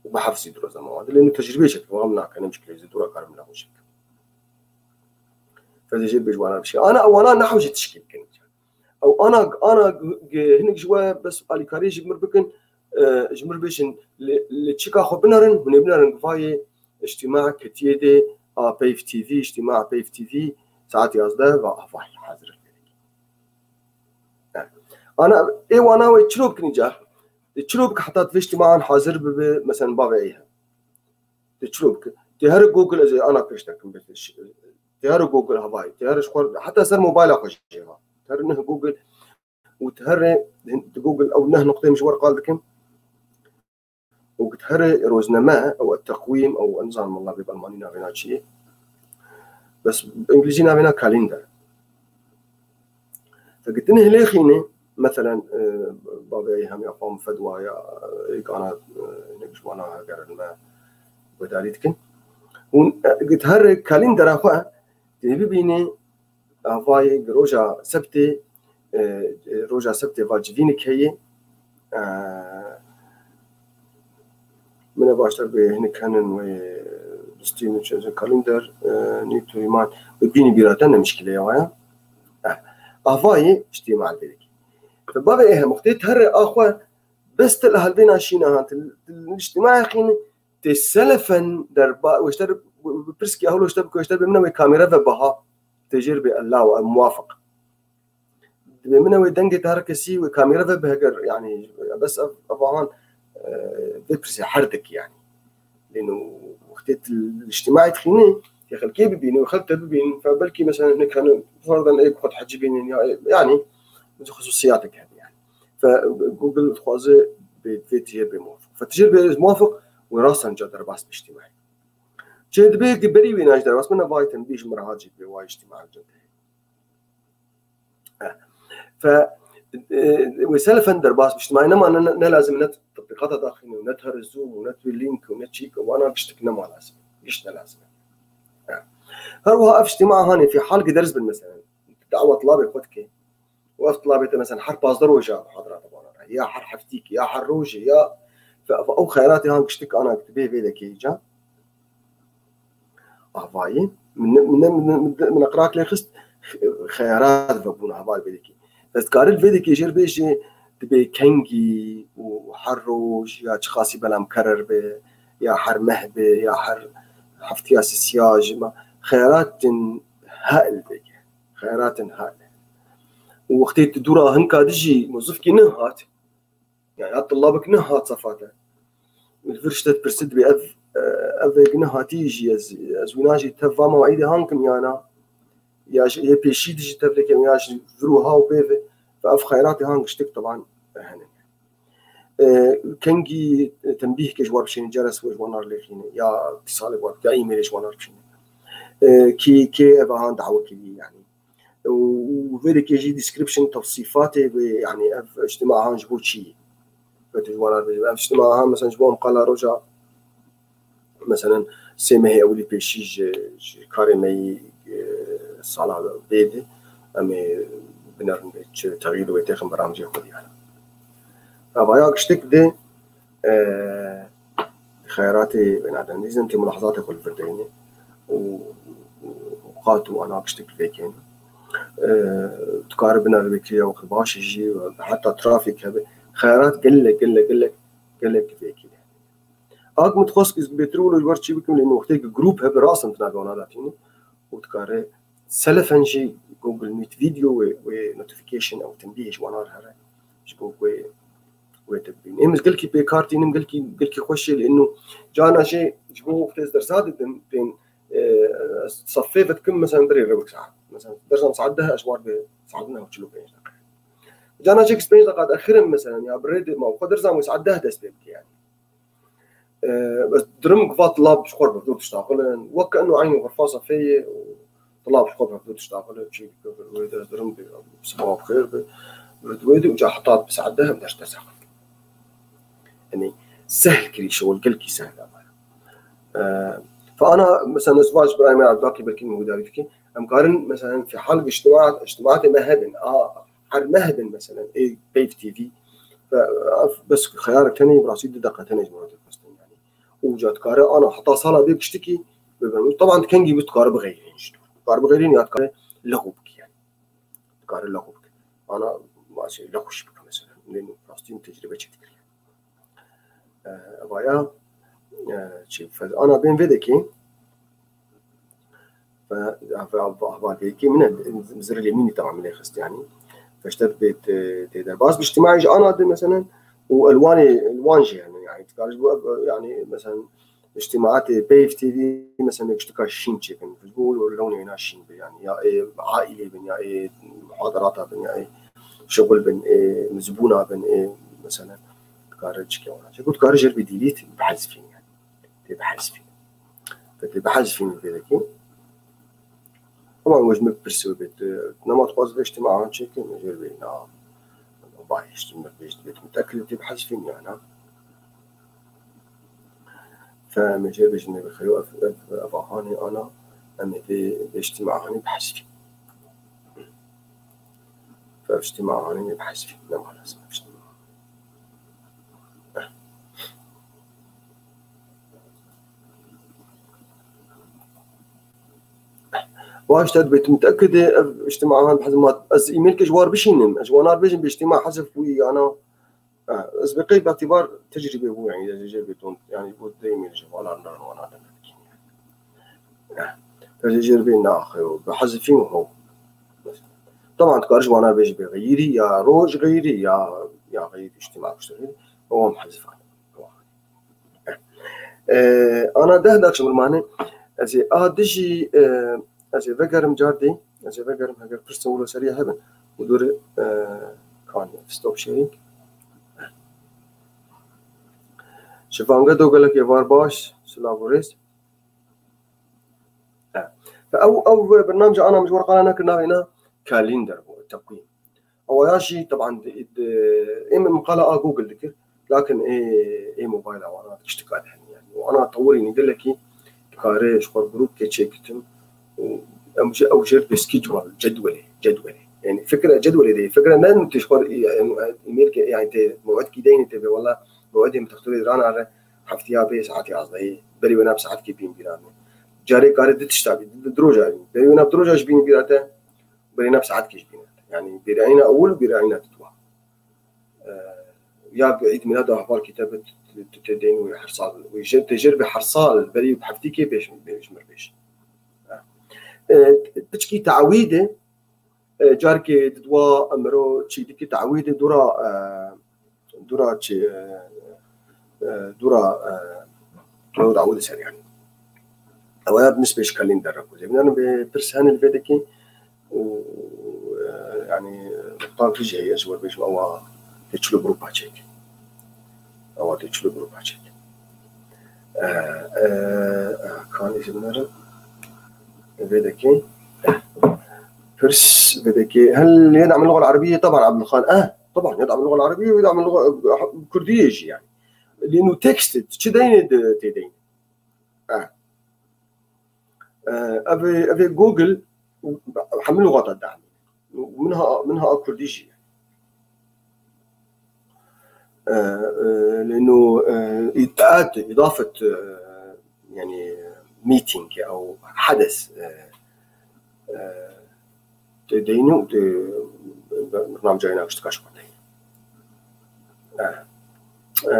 û bihefizî di roznama wa de. Lê min tecrûbeyê çêdikim, wan min nake, ne mişkile, ez ê dûra karim lê xwe çêdikim. Fezê jê bê ji wana bişîn. Ana, wana nehew jî tişkî bikin. Ew ana, ana g-, g-, hinek ji we bes alîkariyê ji mir bikin, e, ji mir bêjin, li, li çika xwe binerin, hûn ê binerin givayê îctîma ketiyê dê, a Peyv T V, îctîma Peyv T V, saet yazdeh ve avahî hazir. Yani, ana, ê wana we çilo bikin îcar? Ê çilo bik heta divê îctîmaan hazir bibe, mesela bavê ey he. Tê çilo bike? Tê here Google, ez ê ana pêş dekim, bê tê ş-, tê here Google havayê, tê here ji xwe, heta ser mobayla xwe jê ha. Tê here neh Google û tê here di Google ew neh nuqteyê min ji we re qal dikim. Û tê here rozname, ew teqwîm, ew nizanim wela bê bi Almanî navê na çi ye. Bes bi Îngilîzî navê na kalender. Fekir tu neh lê xînî, meselen, e, bavê ey hem ya xwe fedwa ya, e, êk ana, e, hinek ji wana hegerin me guhdarî dikin. Hûn, e, tê here kalendera xwe tê bibînî, avayê gi roja sebtê, e, e, roja sebtê va civînik heye, e, Min e baştir bê hinek henin wê listî min çi kalender, e, nî tu îman. Bi bînî bîra te ne mişkile ya waya. Eh, avayê îctîma li vê dekî. Bavê ê hem wextê tê here axwe bes til helbêna şîna han, til, til îctîma xînî tê selefen derba, weşter, bi pirskî ahlo weşter, weşter bê min wê kamera ve baha. Tê jêr bê Allah ve muwafiq. Dibê min ew ê dengê te her kesî wê kamera ve biheger, yani, bes ev, ev ahan, e, vê pirsê her dikî, yani. Lêno wextê tu li îctîmaê dixînî, tê xelkê bibînî, wê xelk te bibînin, fe belkî mesela hinek hene, ferden ê xwe dihecibînin, ya, yani, xusûsiyatek hene, yani. Fe Google dixwaze bê, vê tijê bê muwafiq. Fe tijê bê muwafiq, wê rastan ca derbas bi îctîmaê. Çê dibê ki berî wê naj derbas, min ev vay tembîh ji min re hat jî dibê, vay îctîma cem. Fe, e, wê selefen derbas bi îctîmaê nema, ne, ne, ne lazim e, ne tatbîqata daxîne û ne her Zoom û ne tu link û ne çîk, wana giştik nema lazim. Giş ne lazim e. Her wiha ev îctîma hanê fî hal ki ders bin mesela. Dawa tilabê xwe dike. Û ev tilabê te mesela her pazdeh roja muhadera te bana. Ya her heftîk, ya her rojê, ya fe, fe, ew xeyratê han giştik ana ki dibê vê dekê îca. Avayî, min, min, min, min, min aqrak lê xist, xeyarat vebûn heval vê dekê. Ez dikarim vê dekê jêr bêjê dibê kengî û her roj ya çiqasî belam kerer be, ya her meh be, ya her heftiya sisiya ji me. Xeyaratin hel veke. Xeyaratin hel. Û wextê tu dûra hinka dijî muzifkî nehat, yani ya tillabek nehat sefa te. Li vir ji te dipirse dibê ev, e, ev êk nehatî jî ez, ez wîna jî tev va mewîdê han kim yana, ya ji ê pêşî dijî tev lêkem ya ji vir û ha û pê ve, ve ev xeyratê han giştik taban hene. E, kengî, e, tembîhke ji war bişêne, ceres ji wan ar lêxîne, ya tîsalek war, ya e-mailê ji wan ar bişêne. E, kî, kê ev han dawa kiriye, yani. û vê dekê jî description, tewsîfatê wê, yani ev îctîma han ji bo çi ye? Ve tu ji wan re bêjî, ev îctîma han, mesela ji bo em qala roja, mesela sê mehê ewilî pêşî ji, ji karê me yî, e, sala vê de, em ê binerin bê çi texyîr wê têxin beramcê xwe diyar. Avaya giştik de, e, xeyaratê wênadan dîzin tê mulahazatê xwe li vir deyne û, û, û qat û ana giştik vêkên. E, dikare biner vekiriya wext baş jî, heta trafîk hebe. Xeyarat gelek, gelek, gelek, gelek vêkî. Ak min dixwest ku bêtir wilo ji ber çî bikim, lê min wextê ku grûp hebe rast in tuna wana datîne û dikare selefen jî Google Meet video wê, wê notification ew tembîhê ji wana re here. Ji bo wê, wê te bibîn. Ê min gelkî pê kar tînim, gelkî, gelkî xweş e, lê ino cana jê ji bo wextê ez dersa didim, tên, e, ez safê ve dikim, mesela, birê re wek saet. Mesela, dersam saet deh, ez war bi saet neh û çil û pênc deqe. Cana jê kis pênc deqa diaxirim, mesela, ya bi rê de ma xwe dersam wê saet deh dest pê bike, yani. E, bes dirim ki va tilab ji xwe bi hevdû tiştaxilin. Wek eno eynî xurfa safê ye û tilab ji xwe bi hevdû tiştaxilin. Çî wê de dirim bi sibawa bi xêr bi. Bi wê de uca heta bi saet deh em ders dersa xwe. Yani sehl kirî şewil gelkî sehl ama. E, fa ana, mesela, ez va ji birayê me Ebdakî belkî min gudarî dike. Em karin, mesela, fî hal bi îctimaat, îctimaatê me hebin. A, her me hebin, mesela, ê Peyv T V. Ve, bes xeyarek tenê, bi rastî du deqa tenê ji min re têxistin, yani. Û ca dikare ana heta sala bê piştikî, bi, bi, teban kengî bi dikare bixeyrîn jî. Dikare bixeyrîn ya dikare lexû bike, yani. Dikare lexû bike. Ana, ma şey, lexû jî bike, mesela. Lê rastî min tecrübe çêdikir. E, evaya, e, çi, fe-, ana bên vê dekê, Fe-, fe-, fe-, hevalvêkê min e, zirê lê mînî tamamî lê xist, yani. Feşter tê, tê, tê derbas bi îctimai ji ana de, mesela, û elwanê, elwan jî, yani, yani, dikare ji bo, yani, mesela, îctimaatê Peyv T V, mesela, tiştika şîn çêkin. Ji bo lewnê wêna şîn be, yani, ya ê aîlê bin, ya ê muhadarata bin, ya ê şixul bin, ê zibûna bin, ê, mesela, dikare çike wana. Çi ku dikare jêr bi delete, bihezfîn, yani. Tê bihezfîn. Tê bihezfîn vê dekê. Ama wê ji min bipirse wê bêt, e, nema dixwaz vê îctimaa çêkin, jêr bê na. Bayê îctimaa bêt, bêt mutekil tê bihezfîn ya na. Fe em ê jêr bêjin, ê bixeyo ev, ev, ev ahanê ana, em ê vê, vê îctimaa hanê bihezfîn. Fe ev îctimaa hanê bihezfîn, nema lazim ev îctimaa. Wa işte dibêt mutekidê ev îctimaa han hezmat ez e-mail ke ji war bişînim, ez ji wana bêjim bi îctimaa hezif bûyî yana. Ha, ez bi qey betibar tecrübe bû, yani, ez jê bêton, yani, bu demir ji wana wana demek. Ha, ez jê bê naxê û bi hezifîn ho. Tamam, dikar ji wana bêjî bê xeyirî, ya roj xeyirî, ya, ya xeyirî îctimaa kuştirî, o hem hezifan. E, ana deh dakika mane, ez ê a dijî, e, ez ê vegerim cardî, ez ê vegerim heger pirsên wilo serî hebin. Û dûrê, e, kanî, stop sharing. Şivange do gelekê var baş, silav û rêz. E, ew, ew bernamca ana min ji we re qala nekir navê na kalînder bû, teqwîm. Awaya jî, teban, di, di, ê min miqala a Google dikir, lakin ê, ê mobayla wana tiştika de hene, yani. Û ana tewirî ne gelekî dikare ji xwe grûpkê çêkitin û em jî ew jêr bi schedule, cedwelê, cedwelê. Yani fikre cedwelê de, fikre ne tu ji xwe, yani, e-mail ke, yani, tê mewedkî deyne tê bê, wela mewedê min textûrê dirana re heftiya bê saetê yazdehê, berî wê nav saetkê bîn bîra me. Carê kare di tişta bî, di, di roja bî. Berî wê nav di roja ji bîn bîra te, berî nav saetkê ji bîn. Yani bêrîna ewil û bêrîna didwa. E, ya bi Îd Mîlad û Ahval Kîtabe tu, tu, tu tê deyn wê her sal. Wê jê tê jêr bi her sal, berî bi heftîkê pêş, pêş mir pêş. E, piçkî teawîdê, e, carkê didwa emro çî dikî teawîdê dûra, e, dûra çi, e, e, dûra, e, dûra dawî ser yani. Ew ya nisbê ji kalînder re ku zêbinan bi pirs hene li vê dekî û, e, yani, tam tu jî heye ji we bêjim ewa tê çilo grupa çêk. Ewa tê çilo grupa çêk. E, e, e, kanî ji min re vê dekî pirs vê dekî hel yed'em el-lugha el-arabiyye, teban Abdulxan, e, teban yed'em el-lugha el-arabiyye ve yed'em el-lugha, e, kurdiyê jî yani. Lê nû text çi deyne de tê deyne. E. E, ev ê, ev ê Google hemû lugata dahmîne. Min ha, min ha a kurdî jî. E, e, lê nû, e, î-, add, îdafet, e, yani meeting ew hedes, e, e, tê deyne û tê bernamcayê nakiştika ji xwe deyne. E, e,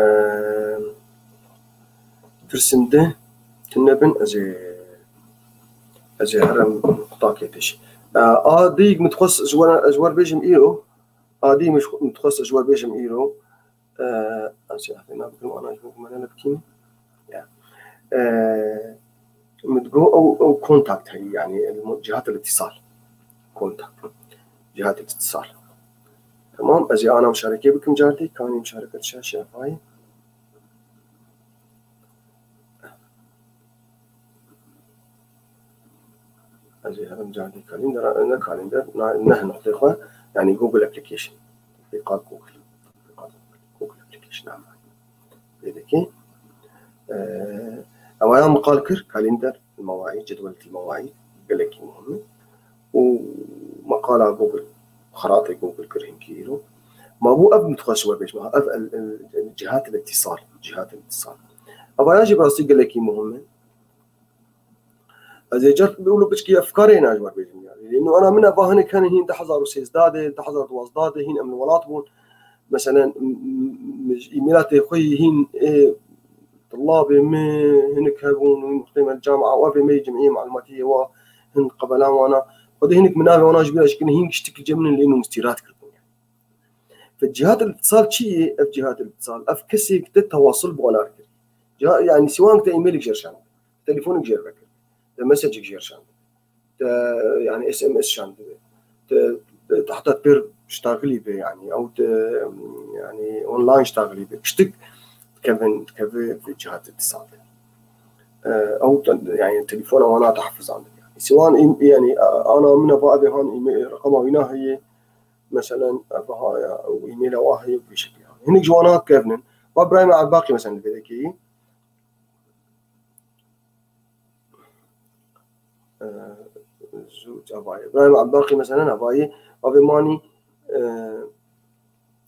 pirsinde tune bin ez ê, ez ê herim qutakê pêş. E, a dî min dixwest ji we, ez ji we bêjim îro. A dî min dixwest ji we bêjim îro. E, ez ê hevê me bikim, ana ji bo me ne bikîm. Ya. E, min digo ew, ew kontakt heyî, yani, cihat el-ittisal. Kontakt. Cihat el-ittisal. Tamam, ez ê ana muşareke bikim cardî, kanî muşareke şaşe vay. Ez ê herim cardî kalînder, ne kalînder, ne, ne nuqtê xwe, yani Google application. Titbiqat Google. Titbiqat Google. Google application ama. Vê dekê. Ee, ewa ya min qal kir, kalînder, mewayî, cedwel tî mewayî, gelekî muhim e. Û meqala Google, xeratê Google kir hinkî îro. Ma bû ev min dixwest ji we bêjim, ev el, el, el, cihat el-ittisal, cihat el-ittisal. Ev aya jî bi rastî gelekî muhim e. Ez ê car wilo piçkî efkarê ne ji we bêjim yani. Lê nu ana min eva hinek hene hîn du hezar û sêzdeh de, du hezar û duwazdeh de hîn em li welat bûn. Meselen, m-, m-, e-maîlatê xwe yî hîn, ê, tulabê me hinek hebûn, wî nuqtê me camia, û evê me yî cemiyê malumatî yê wa hin qebela wana. Xwedê hinek min navê wana ji bîra jî kirin, hîn giştik li cem min lê min mistîrat kirbûn. Fe cihat el-ittisal çi ye? Ev cihat el-ittisal, ev kesê te tewasul bi wana kir. Ciha-, yani siwan te e-maîlek jê şand, telefonek jê vekir, te mesajek jê şand, te, yani S M S şand, te, te heta pêr ştaxilî be, yani ew te, yani online ştaxilî be. Kiştik dikevin, dikeve vê cihat el-ittisal de. E, ew te, yani telefona wana te hafizan de. Yani siwan im-, yani ana min eva evê han, e-maîl, reqema wîna heye. Meselen, ev ha ya, ew e-maîla wa heye, bi vî şeklî. Hinek ji wana kevnin. Va birayê me Elbaqî, meselen, li vê dekê yî. Ee, zû, avayê. Birayê me Elbaqî, meselen, avayê, avê manî, ee,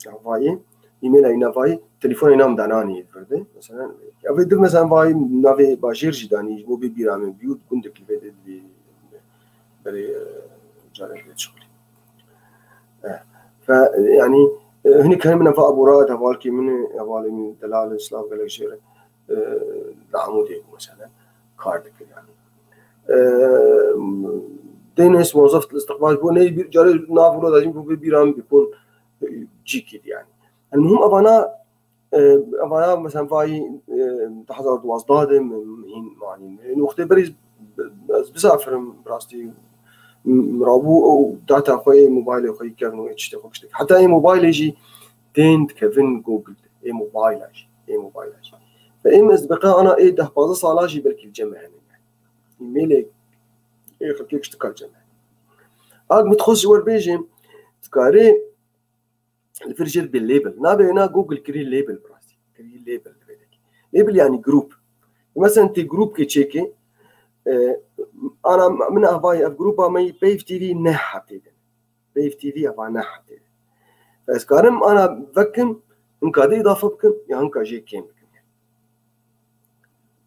avayê, e-maîla yî navayê, telefona yî nam dananî, verde. Meselen, avê div, meselen, vayê navê bajêr jî danî, ji bo bê bîra min, biyût gundek li vê de, berê, e, carek lê çiqulî. E, fe, yani, e, hinek hene min eva Abu Raed, hevalkê min e, hevalê min delal e, silav gelek jê re, e, li Amûdê bû, meselen, kar dikir, yani. E, dêne ez mozef istiqbal bû, ne bir carê nav wilo dajin bû, bir, bir an bikun, e, cî kir, yani. El muhim evana, e, evaya, mesela, vayî, e, du hezar duwazdeh de min, min hîn manî. Li wextê berî ez bizafirim, bi rastî, m-, rabû û data xwe yê mobaylê xwe yî kevin û ê tiştê xwe kiştek. Heta ê mobaylê jî tên dikevin Google de. Ê mobayla jî. Ê mobayla jî. Ve êm ez beqa ana ê deh pazdeh sala jî belkî li cem me hene. E-mailê ê xelkê kiştika li cem me hene. Ak min dixwest ji we bêjim, dikarê li vir jêr bê label. Navê wêna Google kirî label bi rastî. Kirî label li vê dekê. Label yani grup. Mesela tê grupkê çêkê, e, ana min avayê ev grupa me yî Peyv T V ne hetê de. Peyv T V eva ne hetê de. Ez karim ana vekim, hinka de îdafe bikim, ya hinka jê kêm bikim.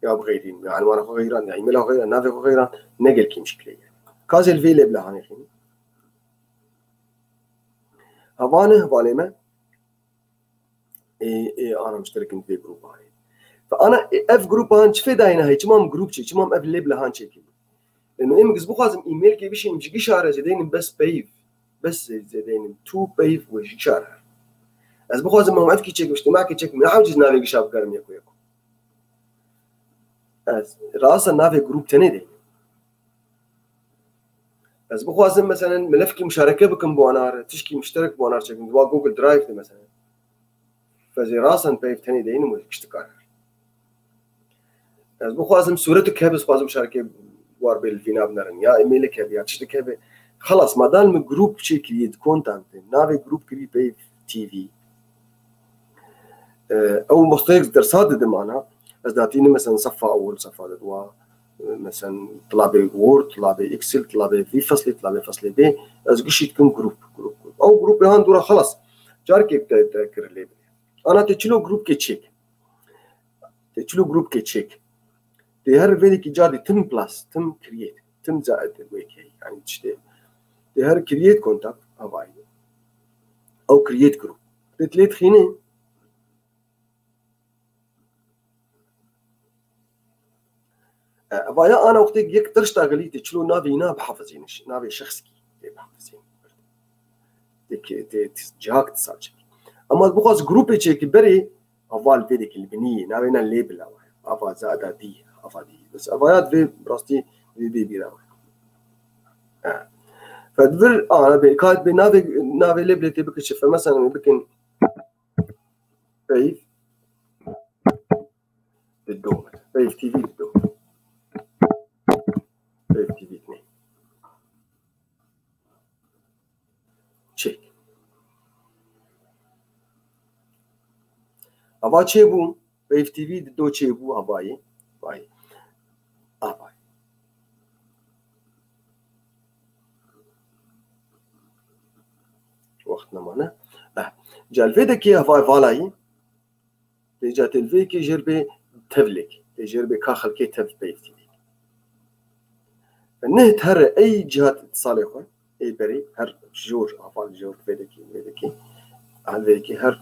Ya bi xeyrî, ya enwana xwe xeyran, ya e-maila xwe xeyran, navê xwe xeyran, ne gelkî mişkilê ye. Ka ez ê li vê labela hanê xînim. Hevalê, hevalê me. Ê, ê, ana muşterekin vê grupa heye. Fe ana, ê, ev grupa han çi fêdayê heye? Çima em grup çê? Çima em ev labela han çêkê? Lê êm ez bixwazim e-mailkê bişînim ji gişa re zêdeynim bes peyv. Bes zê-, zêdeynim tu peyv we ji gişa re. Ez bixwazim mewedkî çêkim, îctimekî çêkim, ne hewciz navê gişa bikarim yeko yeko. Ez rasa navê grup tenê deynim. Ez bixwazim, meselen, milefkî muşareke bikim bi wana re, tişkî muşterek bi wana re çekim, wa Google Drive de, meselen. Fezê rasan peyv tenê deynim û kiştikar. Ez bixwazim sûretik hebe, ez xwazim muşareke war bê li vîna binerin. Ya e-mailek hebe, ya tiştek hebe. Xelas, madal min grup çê kiriye di kontan de. Navê grup kirî peyv T V. E, ew mosteyek dersa didim ana. Ez datînim, mesela, sefa ewil, sefa didwa, e, mesela, tilabê Word, tilabê Excel, tilabê vî feslê, tilabê feslê bê. Ez gişî dikim grup, grup, grup. Ew grupê han dûra xelas. Carkek te, te kir lê bê. Ana te çilo grupkê çêk. Te çilo grupkê çêk. Te her vêdekî car dî tim plus, tim create, tim zaid wê key. Yani tiştê. Te her create contact, avayî. Ew create group. Te lê dixîne. E, vaya ana wextê yek tirşta gelî tê çilo navê îna bihafizîne, navê şexskî tê bihafizîne. Tê ke-, tê, tê cihak ti saçe. Ama bixwaz grûpê çêkî berê, ava li vê dekî li binî, navê nan lê bila waya. Ava zada dî, ava dî. Bes avaya divê rastî vê bê bîra waya. Ha. Fe divir, ana bê, kat bê navê, navê lê bilê tê bike çi. Fe mesela em bikin Peyv. Dido. Peyv T V dido. Peyv T V ne. Çek. Ava çêbû. Peyv T V dido çêbû avayê. Vay. Avay. Wext nemane. Eh. Ca li vê dekê avay valayî. Tê ca tê li vê yekê jêr bê tevlêk. Tê jêr bê ka xelkê tev peyv tî. Neh here ey cihat salê xwe, ê berê her jor, aval jor vê dekê, vê dekê. Hal vê yekê her,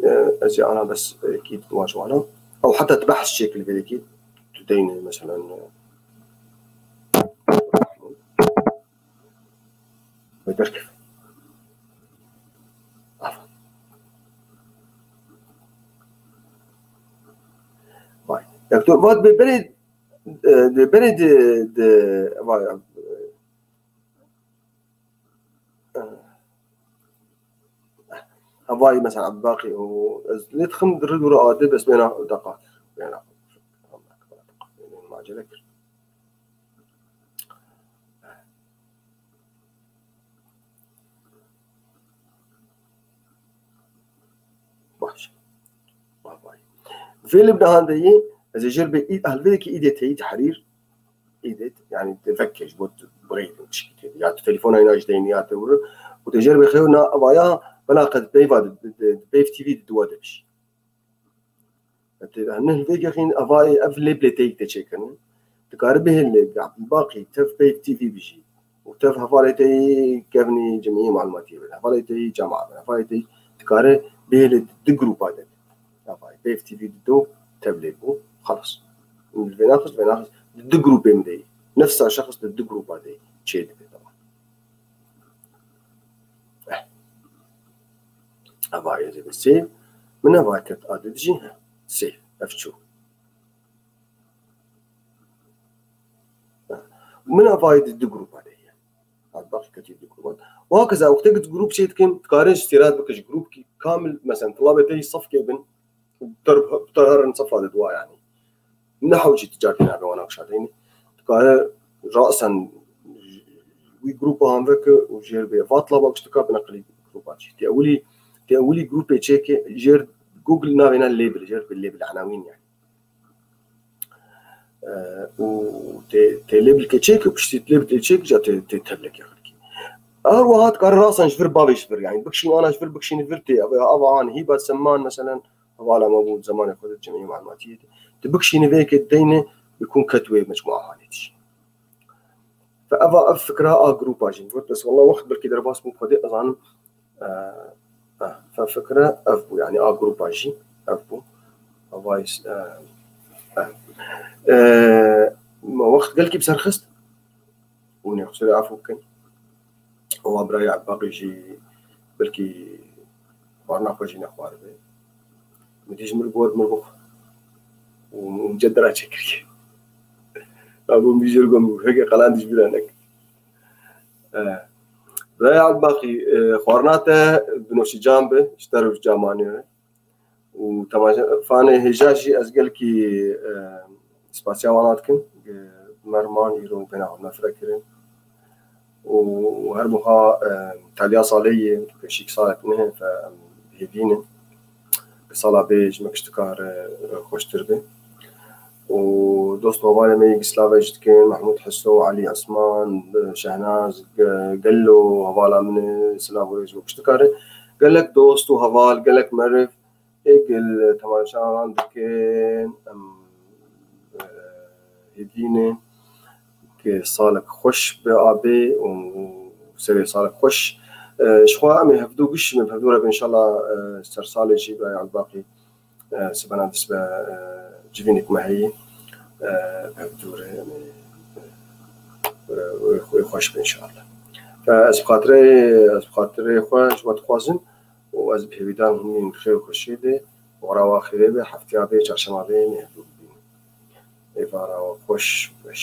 e, ez ê ana bes, e, kî dua ji wana. Ew heta tu behs çêkil vê dekê. Tu deyne, mesela, e, Wê derkeve. Aferin. Vay. Ya tu vat bê berê, e, de berê de, de, vay, e, hevayî mesela Ebdibaqî û ez lê dixim di rid û re adê bes bêna deqa. Bêna. Macele kir. Baş. Vay vay. Vê li bihan de yê, ez ê jêr bê î-, helvêkî îdê teyî tehrîr, îdê, yani, te veke ji bo tu bixeyî tişkî tê. Ya tu telefona yîna ji deynî ya te wiro, û te jêr bê xeyo na avaya, bela qed peyva de, de, de, peyv T V de dua de bişî. Te, ne, vê gexîn avayê ev lê bilêteyî te çêkirin. Dikare bihêle Ebdulbaqî tev peyv T V bijî. Û tev hevalê te yî kevnî cimîyê malumatiyê bin. Hevalê te yî cema bin. Hevalê te yî dikare bihêle di grûpa de. Avayê peyv T V dido tev lê bû. Xelas. Li vê naxist, vê naxist. Di du grûpê min de yî. Nefsa şexs di du grûpa de yî. Çê dibe, tamam. Eh. Ava ez ê sê. Min ava ket adi dijî. Sê. Ev çû. Min ava di du grûpa de ye. Ebdibaqî ketî du grûpa. Wa keza wextê ki grûp çê dikin, dikare ji sêrat bike ji grûpkî kamil, mesela, tulabê te yî sefkê bin, ter, ter herin sefa de dua yani. Ne hewcî ticar tê nabe wana kişa deyne. Dikare rasen wî grûpa han veke û jêr bê vatla bak ştika bineqilî grûpa çî. Tê ewilî, tê ewilî grûpê çêke jêr Google navê nan label, jêr bê label enawîn yani. E, û tê, tê label ke çêke piştî label tê çêke ca tê, tê tebleke xelkî. Her wiha dikare rasen ji vir bavê ji vir yani. Bikşîn ana ji vir bikşîn vir tê. Ava, ava han hîba seman meselen. Hevala me bû, zemanê xwe de cemiyê malumatiyê de. Tu bikişînî vê yekê deyne, bi kun ket wê mecmua hanê dişî. Fe eva ev fikra a grûpa jî. Got, bes wela wext belkî derbas bû, xwedê ezanim, e, e, fe fikra ev bû, yani a grûpa jî ev bû. Eva, e, e, e, me wext gelkî bi ser xist. û nêxuserê afû bikin. Ewa birayê Ebaqî jî belkî xwarina xwe jî nexwaribe. Min dî ji mir gor, mir bixwe. Û min cedira çêkiriye. Abû min jêr got, heke qelan dî ji bîra neke. Eh, birayê Ebaqî, eh, xwarina te bi noşîcan be, ji te re û ji camaniye re. û temaşefanê hêja jî ez gelkî, e, spasiya wana dikim. E, merman îro bêna xwe me fire kirin. Û her buha, e, taliya salê yê, şîk salek nihe, fe em hêvî ne. Bi sala bê ji me kiştikar, e, xweştir be. Û dost û hevalê me yê Gislave jî dikin, Mehmûd Heso, Elî Esman, e, Şehnaz, Ge-, Gello, hevala min e, silav û rêz û kiştikar e. Gelek dost û heval, gelek meriv, Ê gel temaşevan dikin, em, e, hêvî ne ke salek xweş be abê û serê salek xweş. E, ji xwe em ê hevdû giş, em ê hevdû re be înşallah, e, ser salê jî be Elbaqî, e, sibena dest be, e, civînek me heyî. Ev dûr e, yanî, e, wê xweş be înşallah. Fe ez bi xatirê, ez bi xatirê xwe ji we dixwazim û ez bi hêvîdan hûn yên xêr û xweşiyê de û rawa xêrê be, heftiya be, çarşema be, em ê hevdû bibînin. Êvara we xweş, xweş.